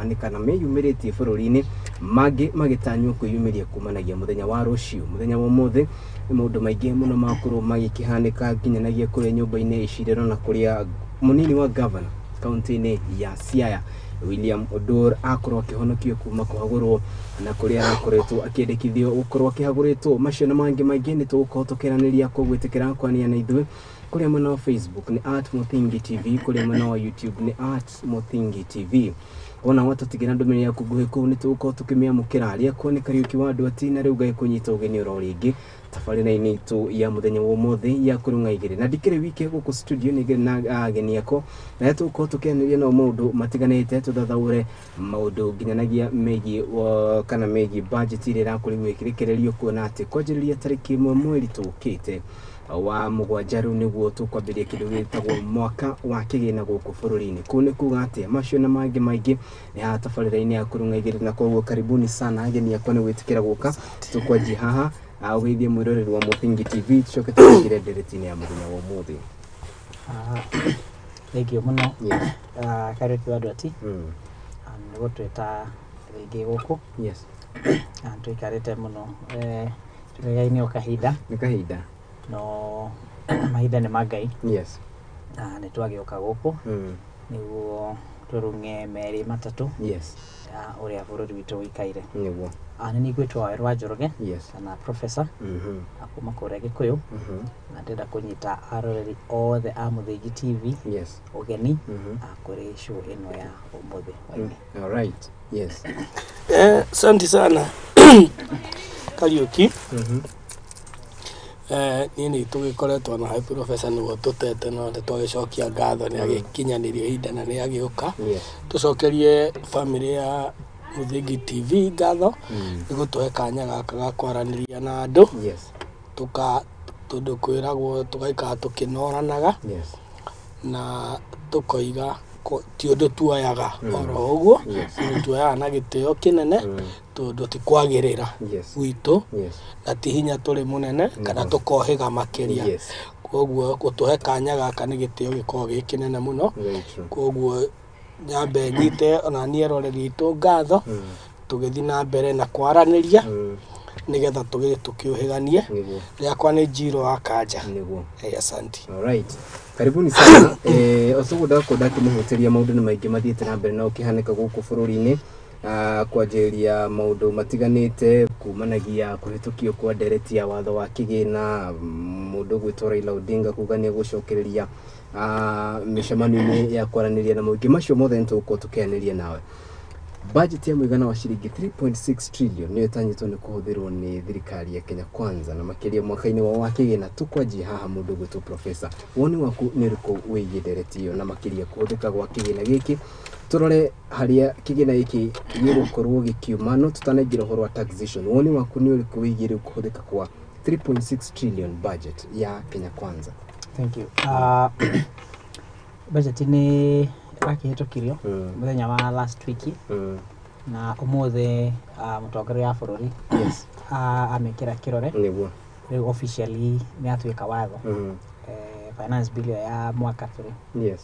kũhanĩka na meyumĩrĩtie bũrũri-inĩ, mangĩ magĩtanywo kwĩyumĩria kumanagia mũthenya wa rũciũ. Mũthenya wa ũmũthĩ nĩ maũndũ maingĩ mũno makorwo magĩkĩhanĩka nginyanagia kũrĩa nyũmba-inĩ icirĩro na kũrĩa mũnini wa gavana kaunti-inĩ ya Siaya William Odur akorwo akĩhonokio kuma kũhagũrwo na kũrĩa arakoretwo akĩendekithio gũkorwo akĩhagũrĩtwo. Macio na mangĩ maingĩ nĩ tũgũkorwo tũkĩaranĩria, koguo ĩtĩkĩra kwania na ithuĩ kũrĩa mwena wa Facebook nĩ @MuthingiTV, kũrĩa mwena wa YouTube nĩ @MuthingiTV. Wona watũtigĩra ndũmĩrĩri yaku nguhĩ kũu nĩ tũgũkorwo tũkĩmĩamũkĩra. Rĩakwa nĩ Kariũki wa Ndwati, na rĩu ngagĩkũnyita ũgeni oro rĩngĩ tabarĩra-inĩ itũ ya mũthenya wa ũmũthĩ ya kũrũng'a igĩrĩ. Na ndikĩrĩ wike gũkũ studio, nĩ ngĩrĩ na ageni akwa na arĩa tũgũkorwo tũkĩaranĩria nao maũndũ matiganĩte, tũthathaũre maũndũ nginyanagia megiĩ kana megiĩ budget ĩrĩa ĩrakorirwo ĩkĩrekererio, kuona atĩ kwanjĩrĩria tarĩki 1 mweri tũkĩte wa mũgwanja rĩu nĩguo tũkwambĩrĩria kĩndũ gĩtagwo mwaka wa kĩgĩna gũkũ bũrũri-inĩ. Kũu nĩ kuga atĩa? Macio na mangĩ maingĩ nĩ haha tabarĩra-inĩ ya kũrũng'a igĩrĩ, na koguo karibuni sana ageni akwa nĩ gwĩtĩkĩra gũka. Tũkwanjia haha ũgeithie mwĩroreri wa Muthingi TV, tũcoke tũingĩre ndereti-inĩ ya mũthenya wa ũmũthĩ. Thank you mũno, Kariũki wa Ndwati, nĩ gũtwĩta rĩngĩ gũkũ. Tũikarĩte mũno, tũregaine o kahinda. Nĩ kahinda. No mahinda nĩ ma Ngai. Na nĩ twagĩũka gũkũ nĩguo tũrung'e merĩ matatũ ũrĩa bũrũri witũ ũikaire. Nĩguo. Nĩ niĩ ngwĩtwo Wawerũ wa Njoroge kana Professor kuma kũrĩa Gĩkũyũ, na ndĩrenda kũnyita aroreri othe a Muthingi TV ũgeni kũrĩ show ĩno ya ũmũthĩ hwainĩ. All right. Yes. Asante sana Kariũki. Niĩ nĩ tũgĩkoretwo nawe Professor nĩguo tũtete, no nĩ twagĩcokia ngatho nĩ agĩkinyanĩrio ihinda na nĩ agĩũka. Tũcokerie family ya Muthingi TV ngatho nĩ gũtũhe kanya gaka ga kwaranĩria na andũ. Tũka tondũ kwĩragwo tũgaikara tũkĩnoranaga na tũkoiga ti ũndũ tuoyaga oro ũguo, ũndũ tuoyaga na gĩtĩo kĩnene, tondũ ti kwagĩrĩra gwitũ na ti hinya tũrĩ mũnene kana tũkohĩga makĩria. Koguo gũtũhe kanya gaka nĩ gĩtĩo gĩkoragwo gĩ kĩnene mũno. Koguo nyambe nyite ona niĩ eroreri aitũ ngatho, tũgĩthiĩ na mbere na kwaranĩria nĩgetha tũgĩthiĩ tũkĩũhĩganie. Rĩakwa nĩ Njirũ wa Kanja. Nĩguo. Asante. All right. Karibuni sana. Osugu ndakwo ndakĩmũhutĩria maũndũ nĩ maingĩ mathiĩte na mbere na ũkĩhanĩka gũkũ bũrũri-inĩ, kwanjĩrĩria maũndũ matiganĩte kumanagia kũhĩtũkio kwa ndereti ya watho wa kĩgĩna, mũndũ ũgwĩtwo Raila Odinga kuga nĩ egũcokereria mĩcemanio-inĩ ya kwaranĩria na mũingĩ. Macio mothe nĩ tũgũkorwo tũkĩaranĩria nawe. Budget ya mũigana wa ciringi 3.6 trillion nĩyo ĩtanyĩtwo nĩ kũhũthĩrwo nĩ thirikari ya Kenya Kwanza na makĩria mwaka-inĩ wao wa kĩgĩna. Tũkwanjia haha mũndũ ũgwĩtwo Professor, woni waku nĩ ũrĩkũ wĩgiĩ ndereti ĩyo na makĩria kũhũthĩka gwa kĩgĩna gĩkĩ? Tũrore harĩa kĩgĩna gĩkĩ gĩgũkorwo gĩkiuma, no tũtanaingĩra ũhoro wa taxation, woni waku nĩ ũrĩkũ wĩgiĩ rĩu kũhũthĩka kwa 3.6 trillion budget ya Kenya Kwanza? Thank you. Budget nĩ ĩrakĩhĩtũkirio mũthenya wa last week, na ũmũthĩ mũtongoria wa bũrũri amĩkĩra kĩrore. Nĩguo. Rĩu officially nĩ atuĩka watho. Finance bill ĩyo ya mwaka tũrĩ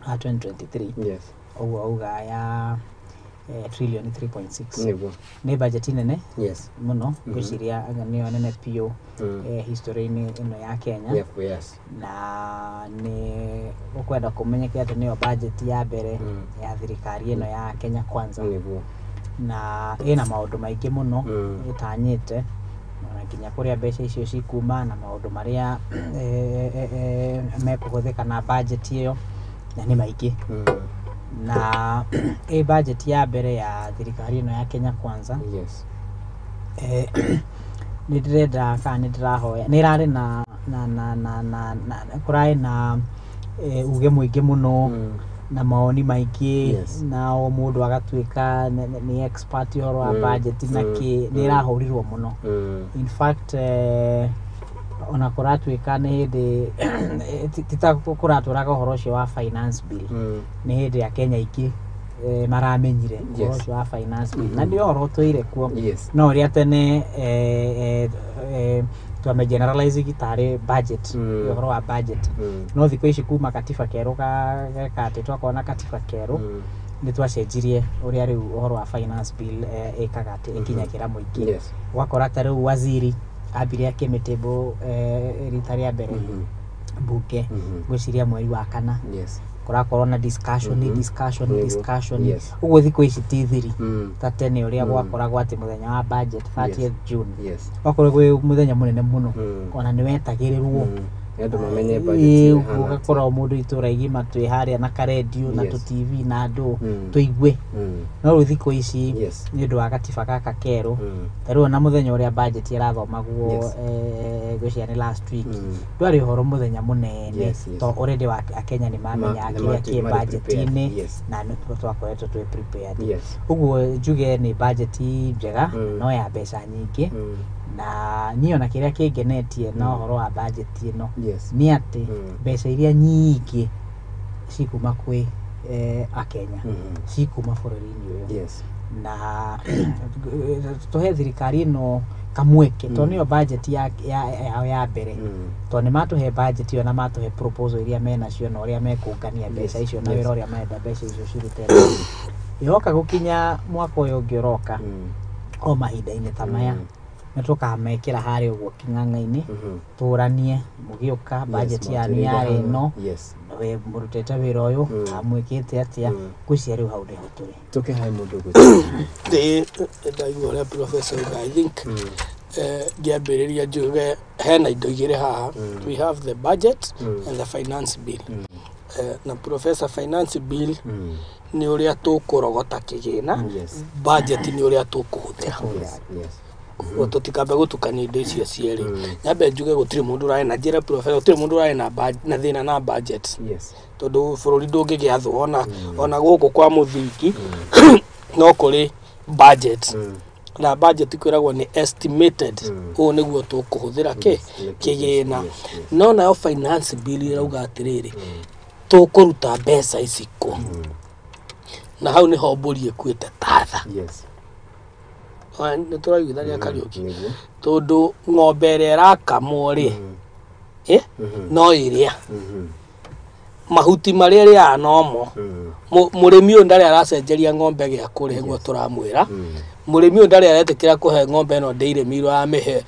2023. Ũguo auga ya trillion 3.6. Nĩguo. Nĩ budget nene mũno, ngwĩciria anga nĩyo nene biũ history-inĩ ĩno ya Kenya. Yep, yes. Na nĩ ũkwenda kũmenyeke atĩ nĩyo budget ya mbere ya thirikari ĩno ya Kenya Kwanza. Nĩguo. Na ĩna maũndũ maingĩ mũno ĩtanyĩte, ona nginya kũrĩa mbeca icio cikuma na maũndũ marĩa mekũhũthĩka na budget ĩyo, na nĩ maingĩ. Na ĩ budget ya mbere ya thirikari ĩno ya Kenya Kwanza. Nĩ ndĩrenda kana nĩ ndĩrahoya, nĩ ĩrarĩ na na na na na na kũrarĩ na uge mũingĩ mũno na maoni maingĩ, na o mũndũ agatuĩka nĩ expert ũhoro wa budget na kĩ, nĩ ĩrahũrirwo mũno. In fact, ona kũratuĩka nĩ hĩndĩ ti ta kũratwaraga ũhoro ũcio wa finance bill, nĩ hĩndĩ ya Kenya aingĩ maramenyire ũhoro ũcio wa finance bill, na nĩ ũhoro ũtũire kuo. No ũrĩa tene twame generalize tarĩ budget, ũhoro wa budget. No thikũ ici kuma katiba kerũ geka atĩ twakorwo na katiba kerũ, Nĩ twacenjirie ũrĩa rĩu ũhoro wa finance bill ĩkaga atĩ ĩkinyagĩra mũingĩ. Ũgakora ta rĩu waziri ambire akĩmĩtable rita rĩa mbere mbunge, ngwĩciria mweri wa kana. Kũrakorwo na discussion, discussion, discussion. Ũguo thikũ ici ti thiri ta tene ũrĩa gwakoragwo atĩ mũthenya wa budget, 30th June, wakorwo gwĩ mũthenya mũnene mũno, ona nĩ wetagĩrĩrwo. Andũ mamenye budget ĩhana atĩa. Ũgakora o mũndũ itũra igima twĩ harĩa na karendio na tũ TV na andũ tũigue. No rĩu thikũ ici, nĩ ũndũ wa gatiba gaka kerũ, ta rĩu ona mũthenya ũrĩa budget ĩrathomagwo, ngwĩciria nĩ last week, ndwarĩ ũhoro mũthenya mũnene, to already wa Akenya nĩ mamenya kĩrĩa kĩ marĩ prepared. budget-inĩ, na nĩ twakoretwo twĩ prepared. Ũguo njuge nĩ budget njega, no ya mbeca nyingĩ. Na niĩ ona kĩrĩa kĩngenetie na ũhoro wa budget ĩno nĩ atĩ mbeca iria nyingĩ cikuma kwĩ Akenya, cikuma bũrũri-inĩ ũyũ, na tũhe thirikari ĩno kamweke, tondũ nĩyo budget yao ya mbere, tondũ nĩ matũhe budget ĩyo na matũhe proposal iria menacio na ũrĩa mekũngania mbeca icio na wĩra ũrĩa marenda mbeca icio cirute. Yoka gũkinya mwaka ũyũ ũngĩ ũroka, o mahinda-inĩ ta maya, nĩ tũkamekĩra harĩa ũguo kĩng'ang'a-inĩ, tũranie mũgĩũka budget yanyu yarĩ ĩno, we mũrutĩte wĩra ũyũ, mwĩkĩte atĩa? Ngwĩciria rĩu hau nĩho tũrĩ. Tũke harĩ mũndũ ũgwĩciria. Ĩĩ, ndaigua ũrĩa professor auga. I think ngĩambĩrĩria njuge hena indo igĩrĩ haha. We have the budget and the finance bill. Na professor, finance bill nĩ ũrĩa tũkũrogota kĩgĩna, budget nĩ ũrĩa tũkũhũthĩra. Koguo tũtikambe gũtukania indo icio cierĩ. Nyambe njuge gũtirĩ mũndũ ũrarĩ na, njĩre professor, gũtirĩ mũndũ ũrarĩ na thĩna na budget, tondũ bũrũri ndũngĩgĩathwo ona gũkũ kwa mũthingi no kũrĩ budget, na budget kwĩragwo nĩ estimated, ũũ nĩguo tũkũhũthĩra kĩ kĩgĩna. No nayo finance bill ĩrauga atĩrĩrĩ, tũkũruta mbeca ici kũ? Na hau nĩho mbũri ĩkuĩte tatha. Nĩ tũraiguithania, Kariũki? Nĩguo. Tondũ ng'ombe ĩrĩa ĩrakamwo rĩ, no ĩrĩa mahuti marĩa ĩrĩaga nomo. Mũrĩmi ũyũ ndarĩ aracenjeria ng'ombe gĩa kũrĩa, guo tũramwĩra. Mũrĩmi ũyũ ndarĩ aretĩkĩra kũhe ng'ombe ĩno dairy meal, amĩhe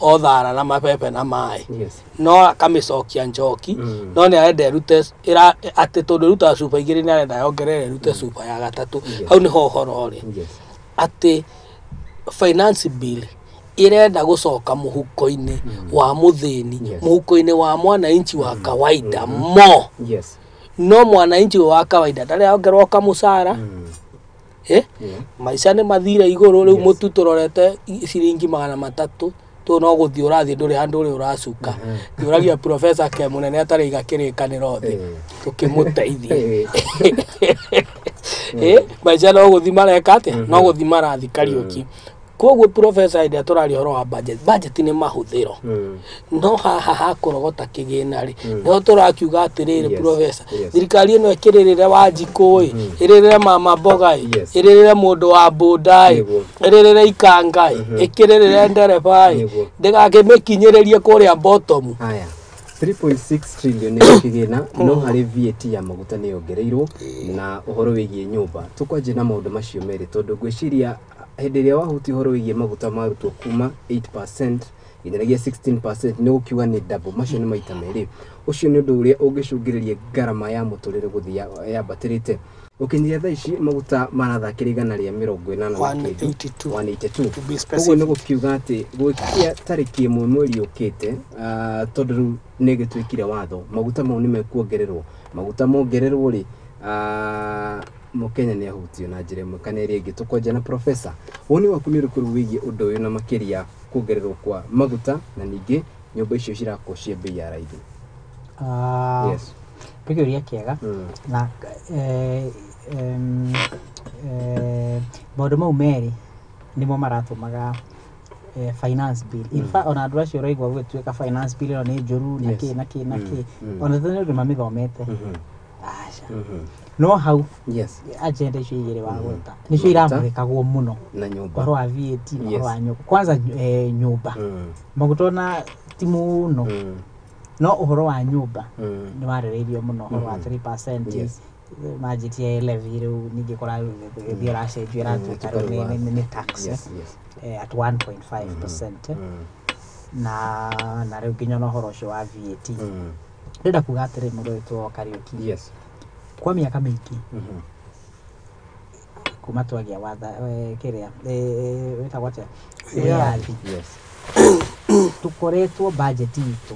o thara na mabebe na maĩ, no akamĩcokia njoki. No nĩ arenda ĩrute atĩ tondũ ĩrutaga cuba igĩrĩ, nĩ arenda yongerere ĩrute cuba ya gatatũ. Hau nĩho ũhoro ũrĩ, atĩ finance bill ĩrenda gũcoka mũhuko-inĩ wa mũthĩni, mũhuko-inĩ wa mwananchi wa kawaida mo. No mwananchi ũyũ wa kawaida ndarĩ ongererwo kamũcara. Maica nĩ mathire igũrũ rĩu. Mũtu tũrorete ciringi 300, tũ no gũthiĩ ũrathiĩ, ndũrĩ handũ ũrĩ ũracuka. Njũragia professor ke mũnene atarĩ iga kĩrĩkanĩro thĩ, tũkĩmũteithie. Maica no gũthi mareka atĩa? No gũthi marathi, Kariũki. Koguo professor, hĩndĩ ĩrĩa tũraria ũhoro wa budget, budget nĩ mahũthĩro, no haha hakũrogota kĩgĩna rĩ, nĩho tũrakiuga atĩrĩrĩ, professor, thirikari ĩno ĩkĩrĩrĩre Wanjikũ ĩ, ĩrĩrĩre mama mboga ĩ, ĩrĩrĩre mũndũ wa boda ĩ, ĩrĩrĩre ikanga ĩ, ĩkĩrĩrĩre ndereba ĩ, ndĩgakĩmĩkinyĩrĩrie kũrĩa bottom. Haya, 3.6 trillion nĩ kĩgĩna, no harĩ VAT ya maguta nĩ yongereirwo na ũhoro wĩgiĩ nyũmba. Tũkwanjia na maũndũ macio merĩ, tondũ ngwĩciria hĩndĩ ĩrĩa wahutia ũhoro wĩgiĩ maguta marutwo kuma 8% nginyagia 16%, nĩ gũkiuga nĩ double, macio nĩ maita merĩ. Ũcio nĩ ũndũ ũrĩa ũngĩcũngĩrĩria ngarama ya mũtũrĩre gũthiĩ yambatĩrĩte. Ũkinyĩria thaa ici maguta marathakĩra 180 na kĩndũ. 182. 182. To be Koguo specific. nĩ gũkiuga atĩ gwĩkia tarĩki 1 mweri ũkĩte, tondũ rĩu nĩ gĩtuĩkire watho maguta mau nĩ mekuongererwo. Maguta mongererwo rĩ, mũkenya nĩ ahutio na njĩra ĩmwe kana ĩrĩa ĩngĩ. Tũkwanjia na professor, woni waku nĩ ũrĩkũ rĩu wĩgiĩ ũndũ ũyũ, na makĩria kuongererwo kwa maguta na ningĩ nyũmba icio cirakwo cia bei ya raithi? Nĩ kĩũria kĩega. Na maũndũ mau merĩ nĩmo maratũmaga finance bill, in fact, ona andũ acio ũraigua gũgĩtuĩka finance bill ĩno nĩ njũru na kĩ na kĩ na kĩ, ona tene ũndũ mamĩthomete, aca. No hau agenda icio igĩrĩ wagweta nĩcio Maguta. iramũrĩkagwo mũno, Na nyũmba. ũhoro wa VAT na ũhoro wa nyũmba. Kwanza nyũmba, maguta ona ti mũno, no ũhoro wa nyũmba nĩ warĩrĩirio mũno, ũhoro wa 3%. Manjĩtie levy rĩu ningĩ kũrathiĩ ũracenjio ĩratuĩka rĩu nĩ tax at 1.5%. Na rĩu nginya na ũhoro ũcio wa VAT. Ndĩrenda kuga atĩrĩ mũndũ wĩtwo Kariũki. Yes. Kwa mĩaka mĩingĩ kuma twagĩa watha kĩrĩa wĩtagwo atĩa wĩyathi. Yes. Tũkoretwo budget itũ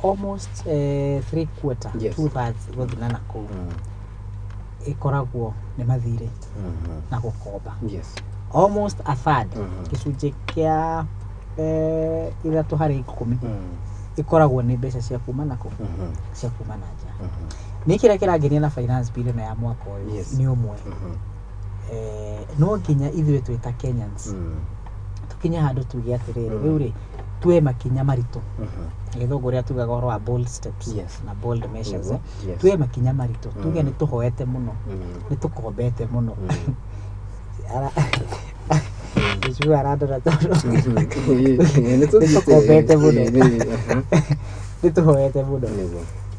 almost 3/4, Yes. 2/3 gũthiĩ na nakũu ĩkoragwo nĩ mathirĩ na gũkomba. Yes. Almost a third, gĩcunjĩ kĩa 3 harĩ 10 ĩkoragwo nĩ mbeca cia kuma nakũ cia kuma na nja. Nĩ kĩrĩa kĩrangenia na finance bill ĩno ya mwaka ũyũ nĩ ũmwe. No nginya ithuĩ twĩ ta Kenyans tũkinye handũ tuge atĩrĩrĩ rĩu rĩ tuoe makinya maritũ. Gĩthũngũ ũrĩa tugaga ũhoro wa bold steps na bold measures. Tuoe makinya maritũ tuge nĩ tũhoete mũno, nĩ tũkombete mũno. Gĩcua arandora tondũ Nĩ tũkombete mũno. Nĩ tũhoete mũno.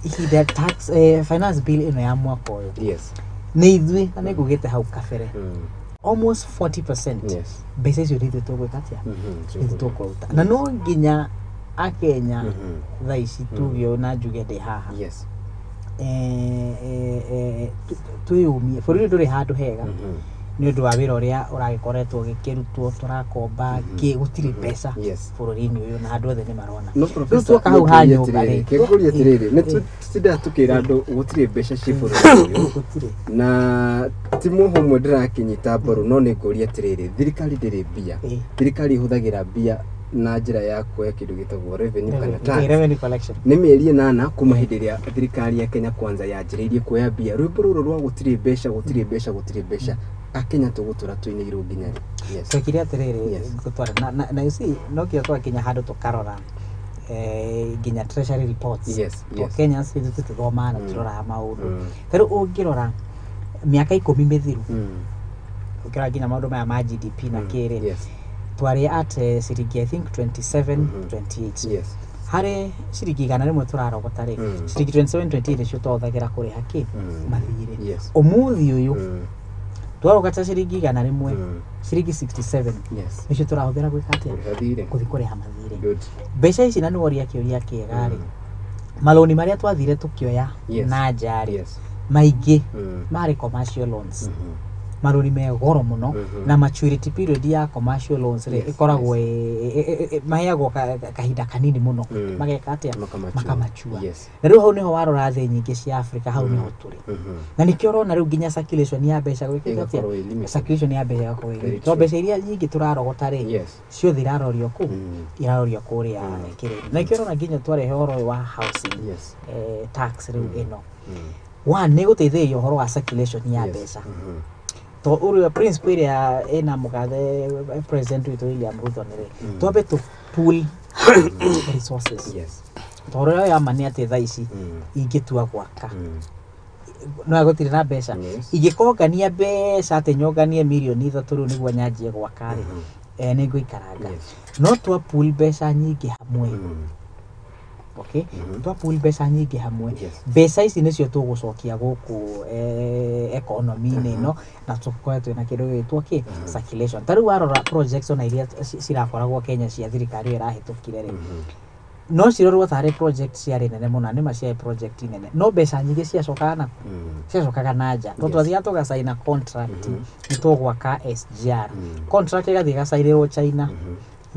Ihinda tax finance bill ĩno ya mwaka ũyũ Yes. nĩ ithuĩ na nĩ ngugĩte hau kabere almost 40% Yes. mbeca icio nĩ ithuĩ tũgwĩka atĩa ithuĩ tũkũruta na no nginya akenya thaa ici tuge ũũ na njuge ndĩ haha. Yes. Twĩyũmie bũrũri ndũrĩ handũ hega nĩ ũndũ wa wĩra ũrĩa ũragĩkoretwo ũgĩkĩrutwo tũrakomba kĩ gũtirĩ mbeca Yes. bũrũri-inĩ ũyũ na andũ othe nĩ marona. No Rĩu professor, tuoka hau ha nyũmba rĩ kĩngũria atĩrĩrĩ nĩ tũtindaga tũkĩra andũ gũtirĩ mbeca ciĩ bũrũri ũyũ gũtirĩ na ti mũhũ ũmwe ndĩrakĩnyita mbaru no nĩ ngũria atĩrĩrĩ thirikari ndĩrĩ mbia. Thirikari ĩhũthagĩra mbia na njĩra ya kuoya kĩndũ gĩtagwo revenue kana tax. Revenue collection. Nĩ mĩeri 8 kuma hĩndĩ ĩrĩa thirikari ya Kenya Kwanza yanjĩrĩirie kuoya mbia. Rwĩmbo rũrũ rwa gũtirĩ mbeca gũtirĩ mbeca gũtirĩ mbeca akenya tũgũtũra tũinĩirwo nginya rĩ? Yes. Twekire atĩrĩrĩ Yes. gũtwara na you see no kĩo twakinya handũ tũkarora nginya treasury reports. Yes, To yes. Kenyans ithuĩ tũtithomaga na tũroraga maũndũ. Mm. Ta rĩu ũngĩrora mĩaka 10 mĩthiru ũngĩrora nginya maũndũ maya ma GDP na kĩrĩ Yes. twarĩ at ciringi I think 27 28. Yes. Harĩ ciringi 100 tũrarogota rĩ ciringi 27 28 nĩcio twahũthagĩra kũrĩha kĩ mathirĩ. Yes. Ũmũthĩ ũyũ twarogota ciringi 100 ciringi 67 Yes. nĩcio tũrahũthĩra gwĩka atĩa Kũrĩha thirĩ. gũthiĩ kũrĩha mathirĩ. Good. Mbeca ici na nĩworia kĩũria kĩega rĩ maloni marĩa twathire tũkĩoya Yes. na nja rĩ Yes. maingĩ marĩ commercial loans. Maroni me goro mũno na maturity period ya commercial loans rĩ Yes, ĩkoragwo maheagwo kahinda kanini mũno mageka atĩa Makamachua. makamachua. Yes. Na rĩu hau nĩho warora thĩ nyingĩ cia Africa hau nĩho tũrĩ na nĩkĩo ũrona rĩu nginya circulation ya mbeca gwĩkĩte atĩa Ĩgakorwo ĩ limited. circulation ya mbeca ĩgakorwo ĩ Very limited. Tondũ true. mbeca iria nyingĩ tũrarogota rĩ Yes. ciothe irarorio kũ irarorio kũrĩa kĩrĩ na nĩkĩo ũrona nginya twarehe ũhoro ũyũ wa housing Yes. Tax rĩu ĩno one nĩ gũteithĩrĩria ũhoro wa circulation ya Yes. mbeca to ũrĩa principle ĩrĩa ĩna mũgathe president witũ William Ruto nĩ rĩ twambe tũ pool resources. Yes. Tondũ ũrĩa ya ma nĩ atĩ thaa ici ingĩtua gwaka no gũtirĩ na mbeca. Yes. Ingĩkongania mbeca atĩ nyonganie mirioni 3 rĩu nĩguo nyanjie gwaka rĩ nĩ ngũikaranga. Yes. No twa pool mbeca nyingĩ hamwe. Okay, twa pool mbeca nyingĩ hamwe. Yes. Mbeca ici nĩcio tũgũcokia gũkũ economy-inĩ ĩno na tũkorwe twĩna kĩndũ gĩgwĩtwo kĩ circulation. Ta rĩu warora projects ona iria cirakoragwo Kenya cia thirikari ĩyo ĩrahĩtũkire rĩ no cirorwo tarĩ project ciarĩ nene mũno na nĩma ciarĩ project nene no mbeca nyingĩ ciacokaga na ciacokaga na nja tondũ Yes. twathiaga tũgacaina contract nĩ tũgwaka SGR contract ĩgathiĩ ĩgacainĩrwo China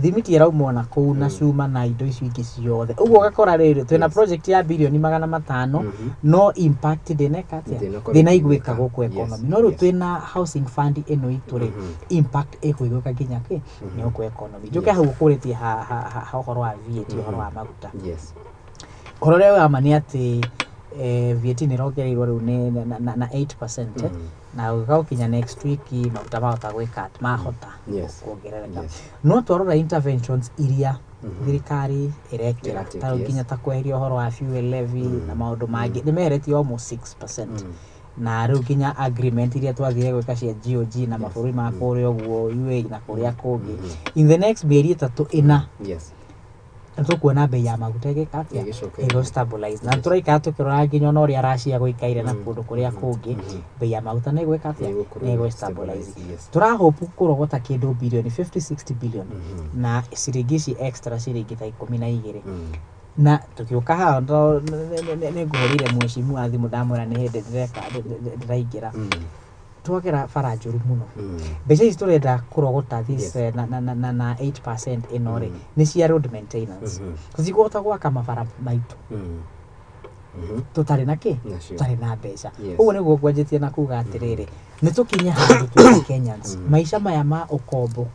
thimiti ĩrauma ona kũu na cuma na indo icio ingĩ ciothe ũguo ũgakora rĩrĩ twĩna project ya birioni 500 no impact ndĩneka atĩa Ndĩnakorwo ndĩnaiguĩka ĩkĩiguĩka. gũkũ Yes, economy no rĩu yes. twĩna housing fund ĩno itũ rĩ impact ĩkũiguĩka nginya kĩ nĩ gũkũ economy. Njũke hau ũkũrĩtie ha ũhoro wa VAT ũhoro wa maguta. Yes. Ũhoro ũrĩa wa ma nĩ atĩ VAT nĩ ĩrongereirwo rĩu nĩ na 8% na gũkinya next week maguta mahota gwĩka atĩ mahota Yes. kuongerereka. Yes. No twarora interventions iria thirikari ĩrekĩra Ĩratake, ta rĩu yes. nginya ta kweheria ũhoro wa fuel levy na maũndũ mangĩ nĩ meheretie almost 6% na rĩu nginya agreement iria twathire gwĩka cia GOG na mabũrũri ma kũrĩa ũguo UAE na kũrĩa kũngĩ in the next mĩeri 3 4 Yes. Nĩtũkuona bei ya maguta ĩgĩka atĩa? Ĩgĩcoka. Ĩgũ stabilize. Na tũraikara tũkĩrora nginya ona ũrĩa Russia gũikaire na kũndũ kũrĩa kũngĩ, bei ya maguta nĩ ĩgwĩka atĩa? Nĩ ĩgũkorwo Nĩ ĩgũ ĩgĩ stabilize. Yes. Tũrahope kũrogota kĩndũ bilioni 50 60 billion na ciringi ici extra ciringi ta 12. Na tũgĩũka haha nĩ ngũhũrĩire mheshimiwa thimũ ndamwĩra nĩ hĩndĩ ndĩreka ndĩraingĩra. Twagera bara njũru mũno. Mbeca ici tũrenda kũrogota this na 8% ĩno rĩ, nĩ cia road maintenance. Tũtikũhota gwaka mabara maitũ tũtarĩ na kĩ? Nacio. Tũtarĩ na mbeca. Yes. Ũguo nĩguo ngwanjĩtie na kuga atĩrĩrĩ, nĩ tũkinye handũ twĩ Kenyans, maica maya ma ũkombo,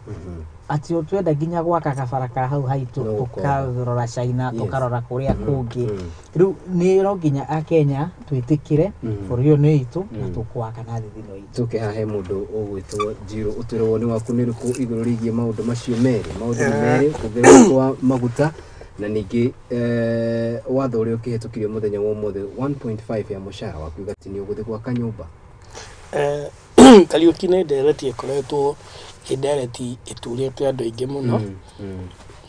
atĩ twenda nginya gwaka kabara ka hau haitũ No ũkombo. tũkarora China, tũkarora kũrĩa kũngĩ. Rĩu Rĩu nĩ no nginya akenya twĩtĩkĩre bũrũri ũyũ nĩ witũ na tũkũwaka na thithino itũ. Tũke haha he mũndũ ũgwĩtwo Njirũ, ũtwĩre woni waku nĩ ũrĩkũ igũrũ rĩgiĩ maũndũ macio merĩ, maũndũ nĩ merĩ, kuongererwo kwa maguta na ningĩ watho ũrĩa ũkĩhetũkirio mũthenya wa ũmũthĩ 1.5 ya mũcara waku igati nĩ ũgũthiĩ gwaka nyũmba. Kariũki nĩ ndereti ĩkoretwo ĩ ndereti ĩturĩte andũ aingĩ mũno.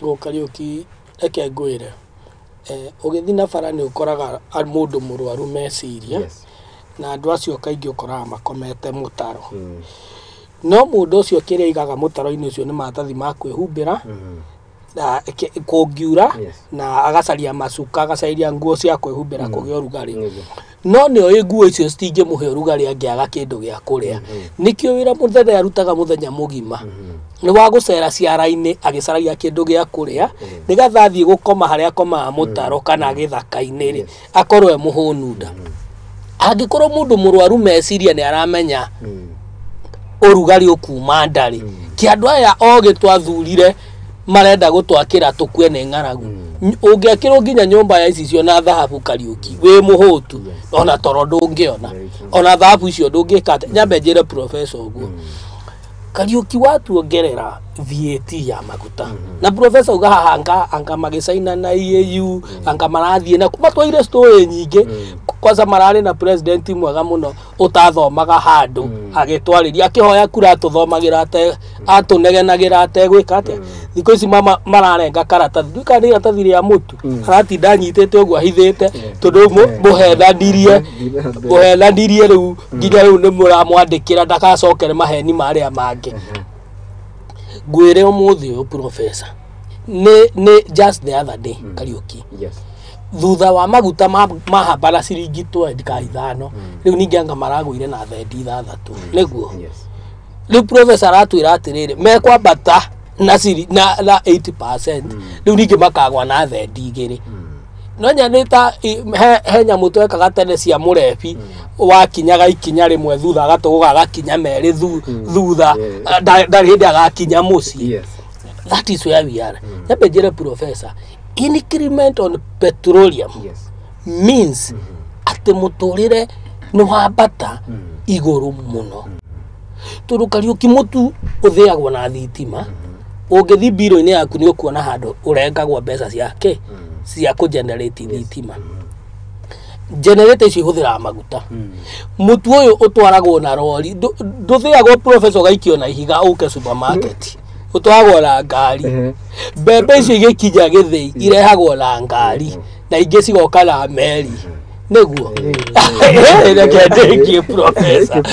Rĩu Kariũki, reke ngwĩre, ũgĩthiĩ na bara nĩ ũkoraga mũndũ mũrwaru meciria. Yes. Na andũ acio kaingĩ ũkoraga makomete mũtaro. No mũndũ ũcio kĩrĩa aigaga mũtaro-inĩ ũcio nĩ maratathi ma kwĩhumbĩra na kũngiura, Yes. na agacaria macuka, agacaria nguo cia kwĩhumbĩra kũgĩa ũrugarĩ. Nĩguo. No nĩ oĩ nguo icio citingĩmũhe ũrugarĩ angĩaga kĩndũ gĩa kũrĩa. Nĩkĩo wĩra mũthenya arutaga mũthenya mũgima nĩ wa gũcera ciara-inĩ agĩcaragia kĩndũ gĩa kũrĩa, nĩgetha athiĩ gũkoma harĩa akomaga mũtaro kana gĩthaka-inĩ rĩ, akorwo e mũhũnu nda. Angĩkorwo mũndũ mũrwaru meciria nĩ aramenya ũrugarĩ ũkuma nda rĩ, kĩ andũ aya ogĩ twathurire marenda gũtwakĩra tũkue nĩ ng'aragu. Ũngĩakĩrwo nginya nyũmba ya icicio na thahabu, Kariũki, wĩ mũhũtu, ona toro ndũngĩona. Very true. Ona thahabu icio ndũngĩka atĩa. Nyambe njĩre professor ũguo, Kariũki, watuongerera VAT ya maguta na professor uga haha anga magĩcaina na EAU, anga marathiĩ na matwaire story nyingĩ. Kwanza mararĩ na president mwega mũno ũtathomaga handũ, agĩtwarĩria akĩhoya kura atũthomagĩra ate atũnegenagĩra ategwĩka atĩa. Thikũ ici mama mararenga karatathi, ndiũĩ kana nĩ iratathi rĩa mũtu, aratinda anyitĩte ũguo ahithĩte, tondũ mũhenanirie mũhenanirie rĩu nginya rĩu nĩ mũramwandĩkĩra ndagacokere maheni marĩa mangĩ. Ngwĩre ũmũthĩ ũyũ professor, nĩ just the other day, Kariũki, Yes. thutha wa maguta mahamba na ciringi 20 ka 5, rĩu ningĩ anga maragũire na thendi 6 nĩguo. Yes. Rĩu professor aratwĩra atĩrĩrĩ, mekwambata na ciri na 80%, rĩu ningĩ makagwa na thendi 2. No nya ta he nyamũ twekaga tene cia mũrebi, wakinyaga ikinya rĩmwe thutha agatũgũga agakinya merĩ thutha. Ndarĩ hĩndĩ agakinya mũciĩ. Yes. That is where we are. Nyambe njĩre professor, increment on petroleum Yes. means atĩ mũtũrĩre nĩ wambata igũrũ mũno, tondũ Kariũki, mũtu ũthĩagwo na thitima. Ũngĩthiĩ mbirũ-inĩ yaku nĩ ũkuona handũ ũrengagwo mbeca ciake cia kũgenerate thitima. Generator icio ihũthĩraga maguta. Mũtu ũyũ ũtwaragwo na rori, ndũthĩagwo professor ũgaikio na ihiga ũke supermarket, ũtwaragwo na ngari. Mbembe icio igĩkinya gĩthĩi irehagwo na ngari na ingĩ cigoka na meri nĩguo. Reke ndĩkie, professor.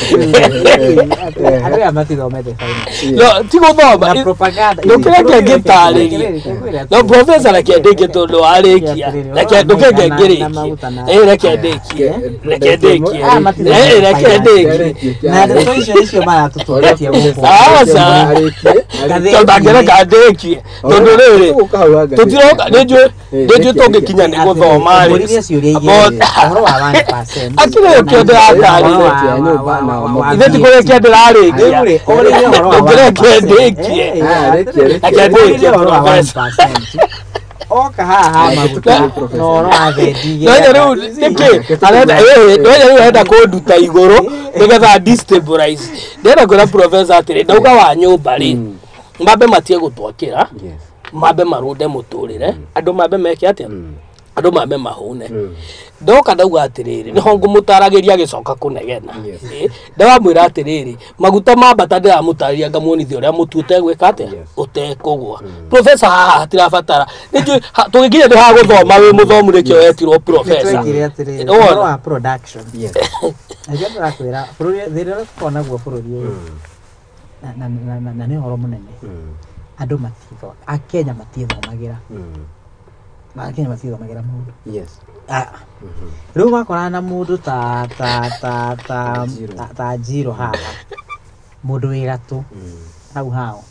Andũ aya matithomete finance. No ti gũthoma. Na propaganda. Ndũkĩreke ngĩtarĩrie. No professor, reke ndĩkie tondũ warĩkia, reke ndũkeke ngĩrĩkie. Ĩ, reke ndĩkie, reke ndĩkie. Ĩ, reke ndĩkie. Na ndeto icio icio maratũtũrĩtie gũkũ. Aca. Ngathĩti. Tondũ ndangĩreka ndĩkie, tondũ rĩrĩ tũtiroka nĩ njũĩ tũngĩkinya nĩ gũthoma rĩ. Mũririe ciũria igĩrĩ, ũhoro wa 1%. Akĩrĩ kĩo ndĩratarĩria. Ithe ti kũrĩkia ndĩrarĩkia. Rĩu rĩ, ũrĩrie ũhoro wa Ndũngĩreke 1%. ndĩkie. Reke ndĩkie, ũhoro wa professor. 1%. Oka haha ha maguta na ũhoro wa thendi. Nonya rĩu nĩkĩ arenda? Ĩĩ, nonya rĩu arenda kũnduta igũrũ nĩgetha destabilize. Ndĩrenda kwĩra professor atĩrĩ, ndauga wa nyũmba rĩ, mambe matie gũtwakĩra, Yes. mambe marũnde mũtũrĩre andũ, mambe meke atĩa? Andũ mambe mahũne. Ndoka ndauga atĩrĩrĩ, nĩho ngũmũtaragĩria agĩcoka kũnegena. Ndamwĩra atĩrĩrĩ, maguta mambata ndĩramũtarĩria ngamuonithia ũrĩa mũtu ũtegwĩka atĩa, ũtekũgũa. Professor haha hatirabatara nĩnjũĩ tũgĩkinya nĩ hagũthoma, wĩ mũthomu nĩkĩo wetirwo professor. Twekire atĩrĩrĩ, ũhoro wa production. Nĩkĩo ndĩrakwĩra bũrũri thĩna ũrĩa tũkoragwo naguo bũrũri ũyũ na nĩ ũhoro mũnene. Andũ matitho Akenya matithomagĩra. Akenya matithomagĩra maũndũ. Rĩu wakorana na mũndũ ta ta ta ta ta Njiro haha, mũndũ wĩ gatũ hau hao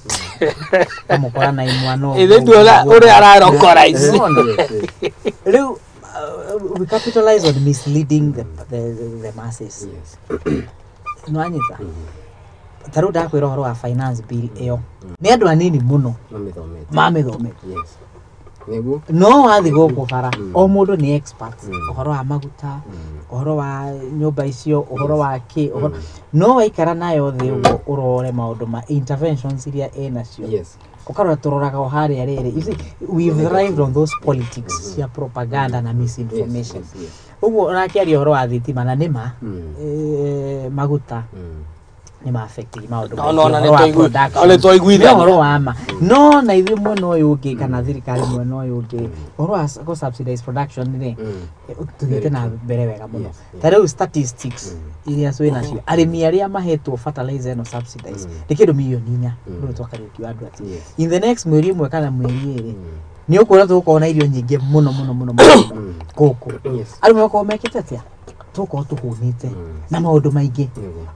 kamũkora na imwana ũguo. Ithe tuona ũrĩa ararokora ici. Rĩu we capitalize on misleading the masses. Nĩwanyita? Ta rĩu ndakwĩra ũhoro wa finance bill ĩyo nĩ andũ anini mũno mamĩthomete. No wathi gũkũ bara o mũndũ nĩ expert ũhoro wa maguta, ũhoro wa nyũmba icio, ũhoro wa kĩ, no waikara nayo thĩ ũguo ũrore maũndũ ma interventions iria ĩnacio, ũkarora tũroraga o harĩa rĩrĩ. You see, we've thrived on those politics cia propaganda na misinformation. Ũguo ũrakĩaria ũhoro wa thitima na nĩma maguta nĩ ma affect maũndũ ũhoro wa ma no na ithuĩ mwena ũyũ ũngĩ kana thirikari mwena ũyũ ũngĩ ũhoro wa gũ subsidize production rĩ tũthiĩte na mbere wega mũno. Ta rĩu statistics iria twĩ nacio, arĩmi arĩa mahetwo fertilizer ĩno subsidize nĩ kĩndũ mirioni 4 rĩu twakariũkia andũ atĩ in the next mweri ũmwe kana mweri 2 nĩ ũkuona tũgũkorwo na irio nyingĩ mũno mũno mũno mũno gũkũ. Arĩmi makorwo mekĩte atĩa, tũgũkorwo tũhũnĩte na maũndũ maingĩ.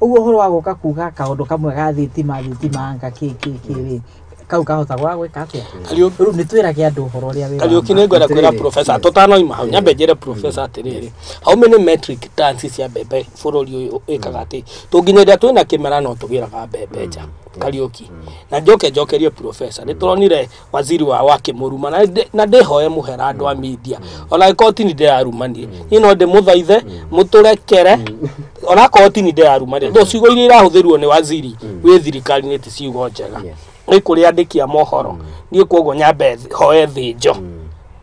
Ũguo ũhoro wa gũka kuga kaũndũ kamwe ga thitima thitima anga kĩ kĩ kĩ rĩ kau kahota gwa gwĩka atĩa. Rĩu nĩ twĩrage andũ ũhoro ũrĩa wĩ. Kariũki nĩ ngwenda kwĩra professor tũtanoima hau nyambe njĩre professor atĩrĩrĩ, how many metric tons cia mbembe bũrũri ũyũ ĩkaga atĩ tũnginyagia twĩna kĩmera no tũgĩraga mbembe nja. Kariũki na njoke njokerie professor, nĩ tũronire waziri wa wakĩmũruma na ndĩhoe mũhera andũ a media ona koti nĩ ndĩrarumanie niĩ no ndĩmũthaithe mũtũrekere ona koti nĩ ndĩrarumanie tondũ ciugo iria irahũthĩrwo nĩ waziri wĩ thirikari-inĩ ti ciugo njega, nĩ kũrĩ andĩki a mohoro. Niĩ koguo nyambe hoe thĩnjo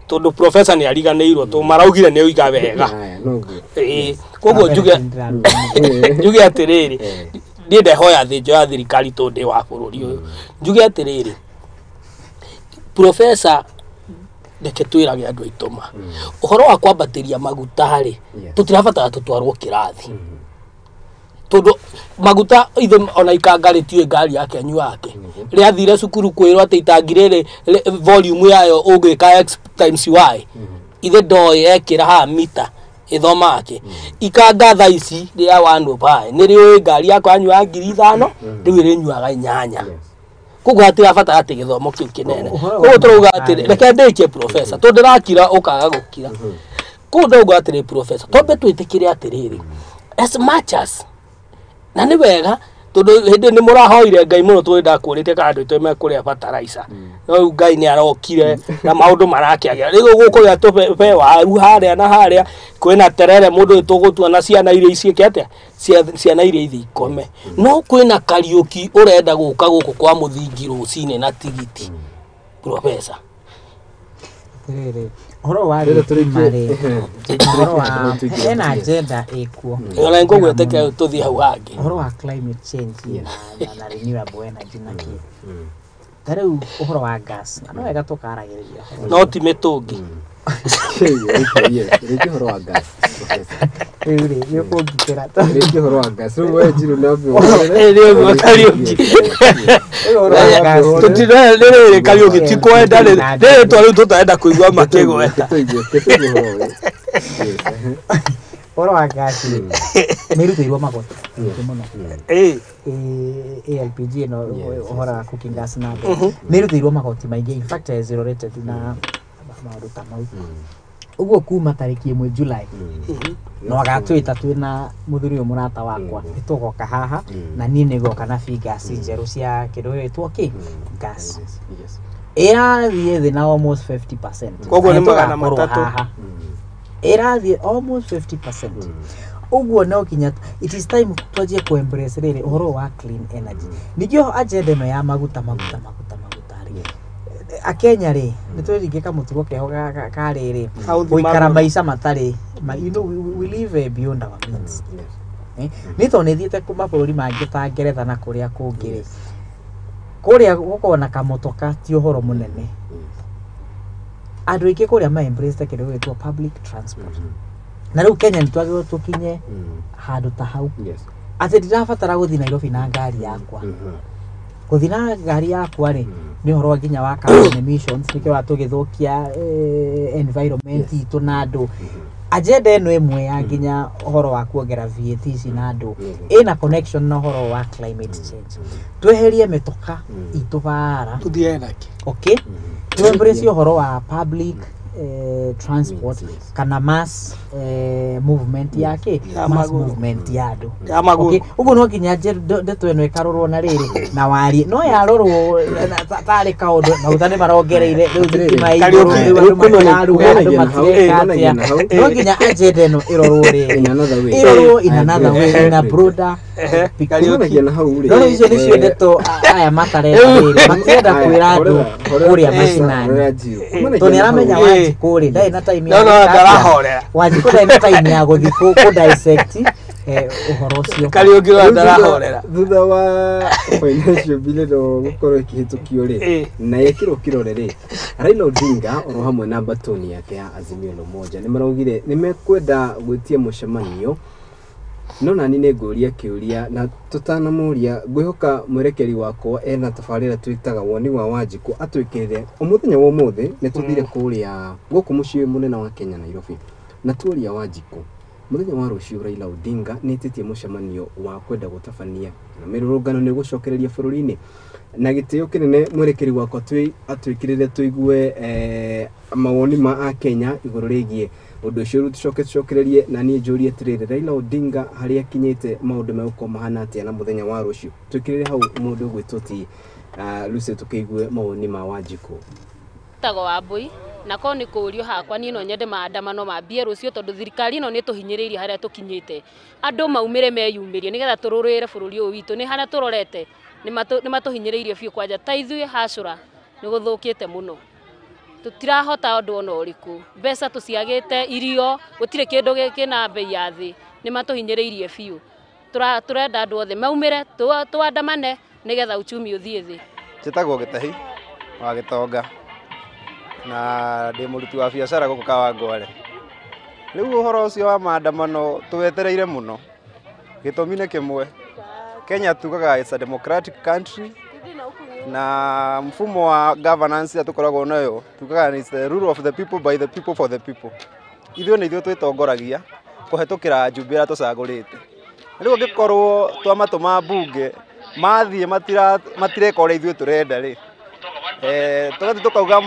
tondũ professor nĩ ariganĩirwo tondũ maraugire nĩ oiga wega. Koguo njuge atĩrĩrĩ, niĩ ndehoya thĩnjo ya thirikari tondũ ndĩ wa bũrũri ũyũ. Njuge atĩrĩrĩ, professor reke twĩrage andũ aitũ ma ũhoro wa kwambatĩria maguta rĩ, tũtirabatara tũtwarwo kĩrathi tondũ maguta ithe ona ikanga rĩtiũĩ ngari yake anyuake rĩathire cukuru kwĩrwo atĩ itangi rĩrĩ volume yayo ũngĩka x times y ithe ndoĩ ekĩra haha mita ĩthoma ake. Ikanga thaa ici rĩa 105 nĩ rĩũĩ ngari yakwa yanyuaga 5,000 rĩu ĩrĩnyuaga 8. Koguo hatirabatara atĩ gĩthomo kĩu kĩnene. Koguo tũrauga atĩrĩ, reke ndĩkie professor tondũ ndĩrakira ũkaga gũkira. Koguo ndauga atĩrĩ professor, twambe twĩtĩkĩre atĩrĩrĩ, as much as na nĩ wega tondũ hĩndĩ nĩ mũrahoire Ngai mũno tondũ ndakũrĩte kana andũ aitũ mekũrĩa fertilizer, no rĩu Ngai nĩ arokire na maũndũ marakĩagĩra. Rĩu gũkũrĩa tũbe waru harĩa na harĩa kwĩna terere mũndũ tũgũtua na ciana iria iciĩke atĩa, ciana iria ithiĩ ikome. No kwĩna Kariũki ũrenda gũka gũkũ kwa mũthingi rũcinĩ na tigiti professor. Atĩrĩrĩ, ũhoro wa thitima rĩ, ũhoro wa hena agenda ĩkuo ona ngũgwĩtĩkĩra tũthiĩ hau hangĩ, ũhoro wa climate change na renewable energy na kĩ. Ta rĩu ũhoro wa gas na no wega tũkaragĩrĩria no ti mĩtũngi. Rĩngĩ ũhoro wa gas rĩu rĩ nĩ ũkũngitĩra rĩngĩ ũhoro wa gas rĩu we Njirũ nĩ rĩu Kariũki tũtirĩ Kariũki ti kwenda rĩtwa rĩu tũtarenda kũigua makĩgweta. Ũhoro wa gas rĩ nĩ ĩrutĩirwo magoti maingĩ mũno. LPG ĩno ũhoro wa cooking gas na nĩ ĩrutĩirwo magoti maingĩ, in fact zero rated na maũndũ ta mau. Ũguo kuma tarĩki 1 July no agatwĩta twĩna mũthuri ũyũ mũrata wakwa nĩ tũgoka haha na niĩ nĩ ngoka na figures njerũ cia kĩndũ gĩgwĩtwo kĩ gas ĩrathiĩ thĩ na almost 50%. Koguo nĩ 300 ĩrathiĩ almost 50%. Ũguo no kinya it is time twanjie ku embrace rĩrĩ ũhoro wa clean energy. Ningĩ oho agenda ĩno ya maguta maguta maguta maguta rĩ Akenya rĩ nĩ twĩringĩka mũtugo keho ka rĩrĩ gũikara maica matarĩ, you know, we live beyond our means. Nĩ tondũ nĩ thiĩte mabũrũri mangĩ ta Ngeretha na kũrĩa kũngĩ rĩ, kũrĩa gũkorwo na kamotoka ti ũhoro mũnene. Andũ aingĩ kũrĩa ma embrace kĩndũ gĩgwĩtwo public transport. Na rĩu Kenya nĩ twagĩrĩirwo tũkinye handũ ta hau. Atĩ ndirabatara gũthiĩ Nairobi na ngari yakwa. Gũthiĩ na ngari yakwa rĩ nĩ ũhoro nginya wa carbon emissions, nĩkĩo tũgĩthũkia environment itũ na andũ. Agenda ĩno ĩmwe ya nginya ũhoro wa kuongera VAT ici na andũ ĩna connection na ũhoro wa climate change. Tweherie mĩtoka itũ bara, tũthiĩ nake. Okay, tu embrace ũhoro wa public transport kana mass movement yake, mass movement ya andũ. Okay, ũguo no nginya ndeto ĩno ĩkarorwo na rĩrĩ na warie no yarorwo tarĩ kaũndũ maguta nĩ marongereire rĩu thitima igũrũ rĩu andũ matiraruga andũ matireka atĩa, no nginya agenda ĩno ĩrorwo rĩrĩ ĩrorwo in another way, in a broader picture. No icio nĩcio ndeto aya matarenda rĩrĩ matirenda kwĩra andũ kũrĩa macinani tondũ nĩ aramenya Wanjikũ rĩ ndarĩ na time ya Wanjikũ ndarĩ na time ya gũthiĩ kũ dissect ũhoro ũcio. Kariũki no ndarahorera. Thutha wa financial bill ĩno gũkorwo ĩkĩhĩtũkio rĩ na ĩkĩrwo kĩrore rĩ, Raila Odinga oro hamwe na batoni yake ya Azimio la Umoja nĩ maraugire nĩ mekwenda gwĩtia mũcemanio. No nani nĩ ngũria kĩũria na tũtanamũria ngwĩhoka mwerekeri wakwa ena tabarĩra twĩtaga woni wa Wanjikũ atwĩkĩrĩre mũthenya wa ũmũthĩ. Nĩ tũthire kũrĩa gũkũ mũciĩ mũnene wa Kenya Nairobi na tuoria Wanjikũ mũthenya wa rũciũ Raila Odinga nĩ ĩtĩtie mũcemanio wa kwenda gũtabania na mĩrũrũngano nĩ gũcokereria bũrũri-inĩ, na gĩtĩo kĩnene mwerekeri wakwa atwĩkĩrĩre tũigue mawoni ma Akenya igũrũ rĩgiĩ ũndũ ũcio. Rĩu tũcoke tũcokererie na niĩ njũrie atĩrĩrĩ, Raila Odinga harĩa akinyĩte maũndũ megũkorwo mahana atĩa na mũthenya wa rũciũ? Twĩkĩrĩre hau mũndũ ũgwĩtwo ti Lucy tũkĩigue mawoni ma Wanjikũ. Tago Wambui na ko nĩ kũũrio hakwa niĩ no nyende maandamano mambie rũciũ tondũ thirikari ĩno nĩ tũhinyĩrĩirie harĩa tũkinyĩte. Andũ maumĩre meyumĩrie nĩgetha tũrũrĩre bũrũri ũyũ witũ, nĩ harĩa tũrorete nĩ matũhinyĩrĩirie biũ kwanja ta ithuĩ hacũra nĩ gũthũkĩte mũno, tũtirahota ũndũ ona ũrĩkũ, mbeca tũciagĩte, irio gũtirĩ kĩndũ kĩna bei ya thĩ, nĩ matũhinyĩrĩirie biũ. Tũrenda andũ othe maumĩre tũandamane nĩgetha uchumi ũthiĩ thĩ. Njĩtagwo Gĩtahi wa Gĩtonga na ndĩ mũruti wa biacara gũkũ Kawangware. Rĩu ũhoro ũcio wa maandamano tũwetereire mũno, gĩtũmi nĩ kĩmwe, Kenya tugaga it's a democratic country na mfumo wa governance ya tũkoragwo nayo tugaga it's the rule of the people by the people for the people. Ithuĩ nĩ ithuĩ twĩtongoragia kũhetũkĩra njumbe ĩrĩa tũcagũrĩte. Rĩu angĩkorwo twamatũma mbunge mathiĩ matireka ũrĩa ithuĩ tũrenda rĩ, tũgathiĩ tũkauga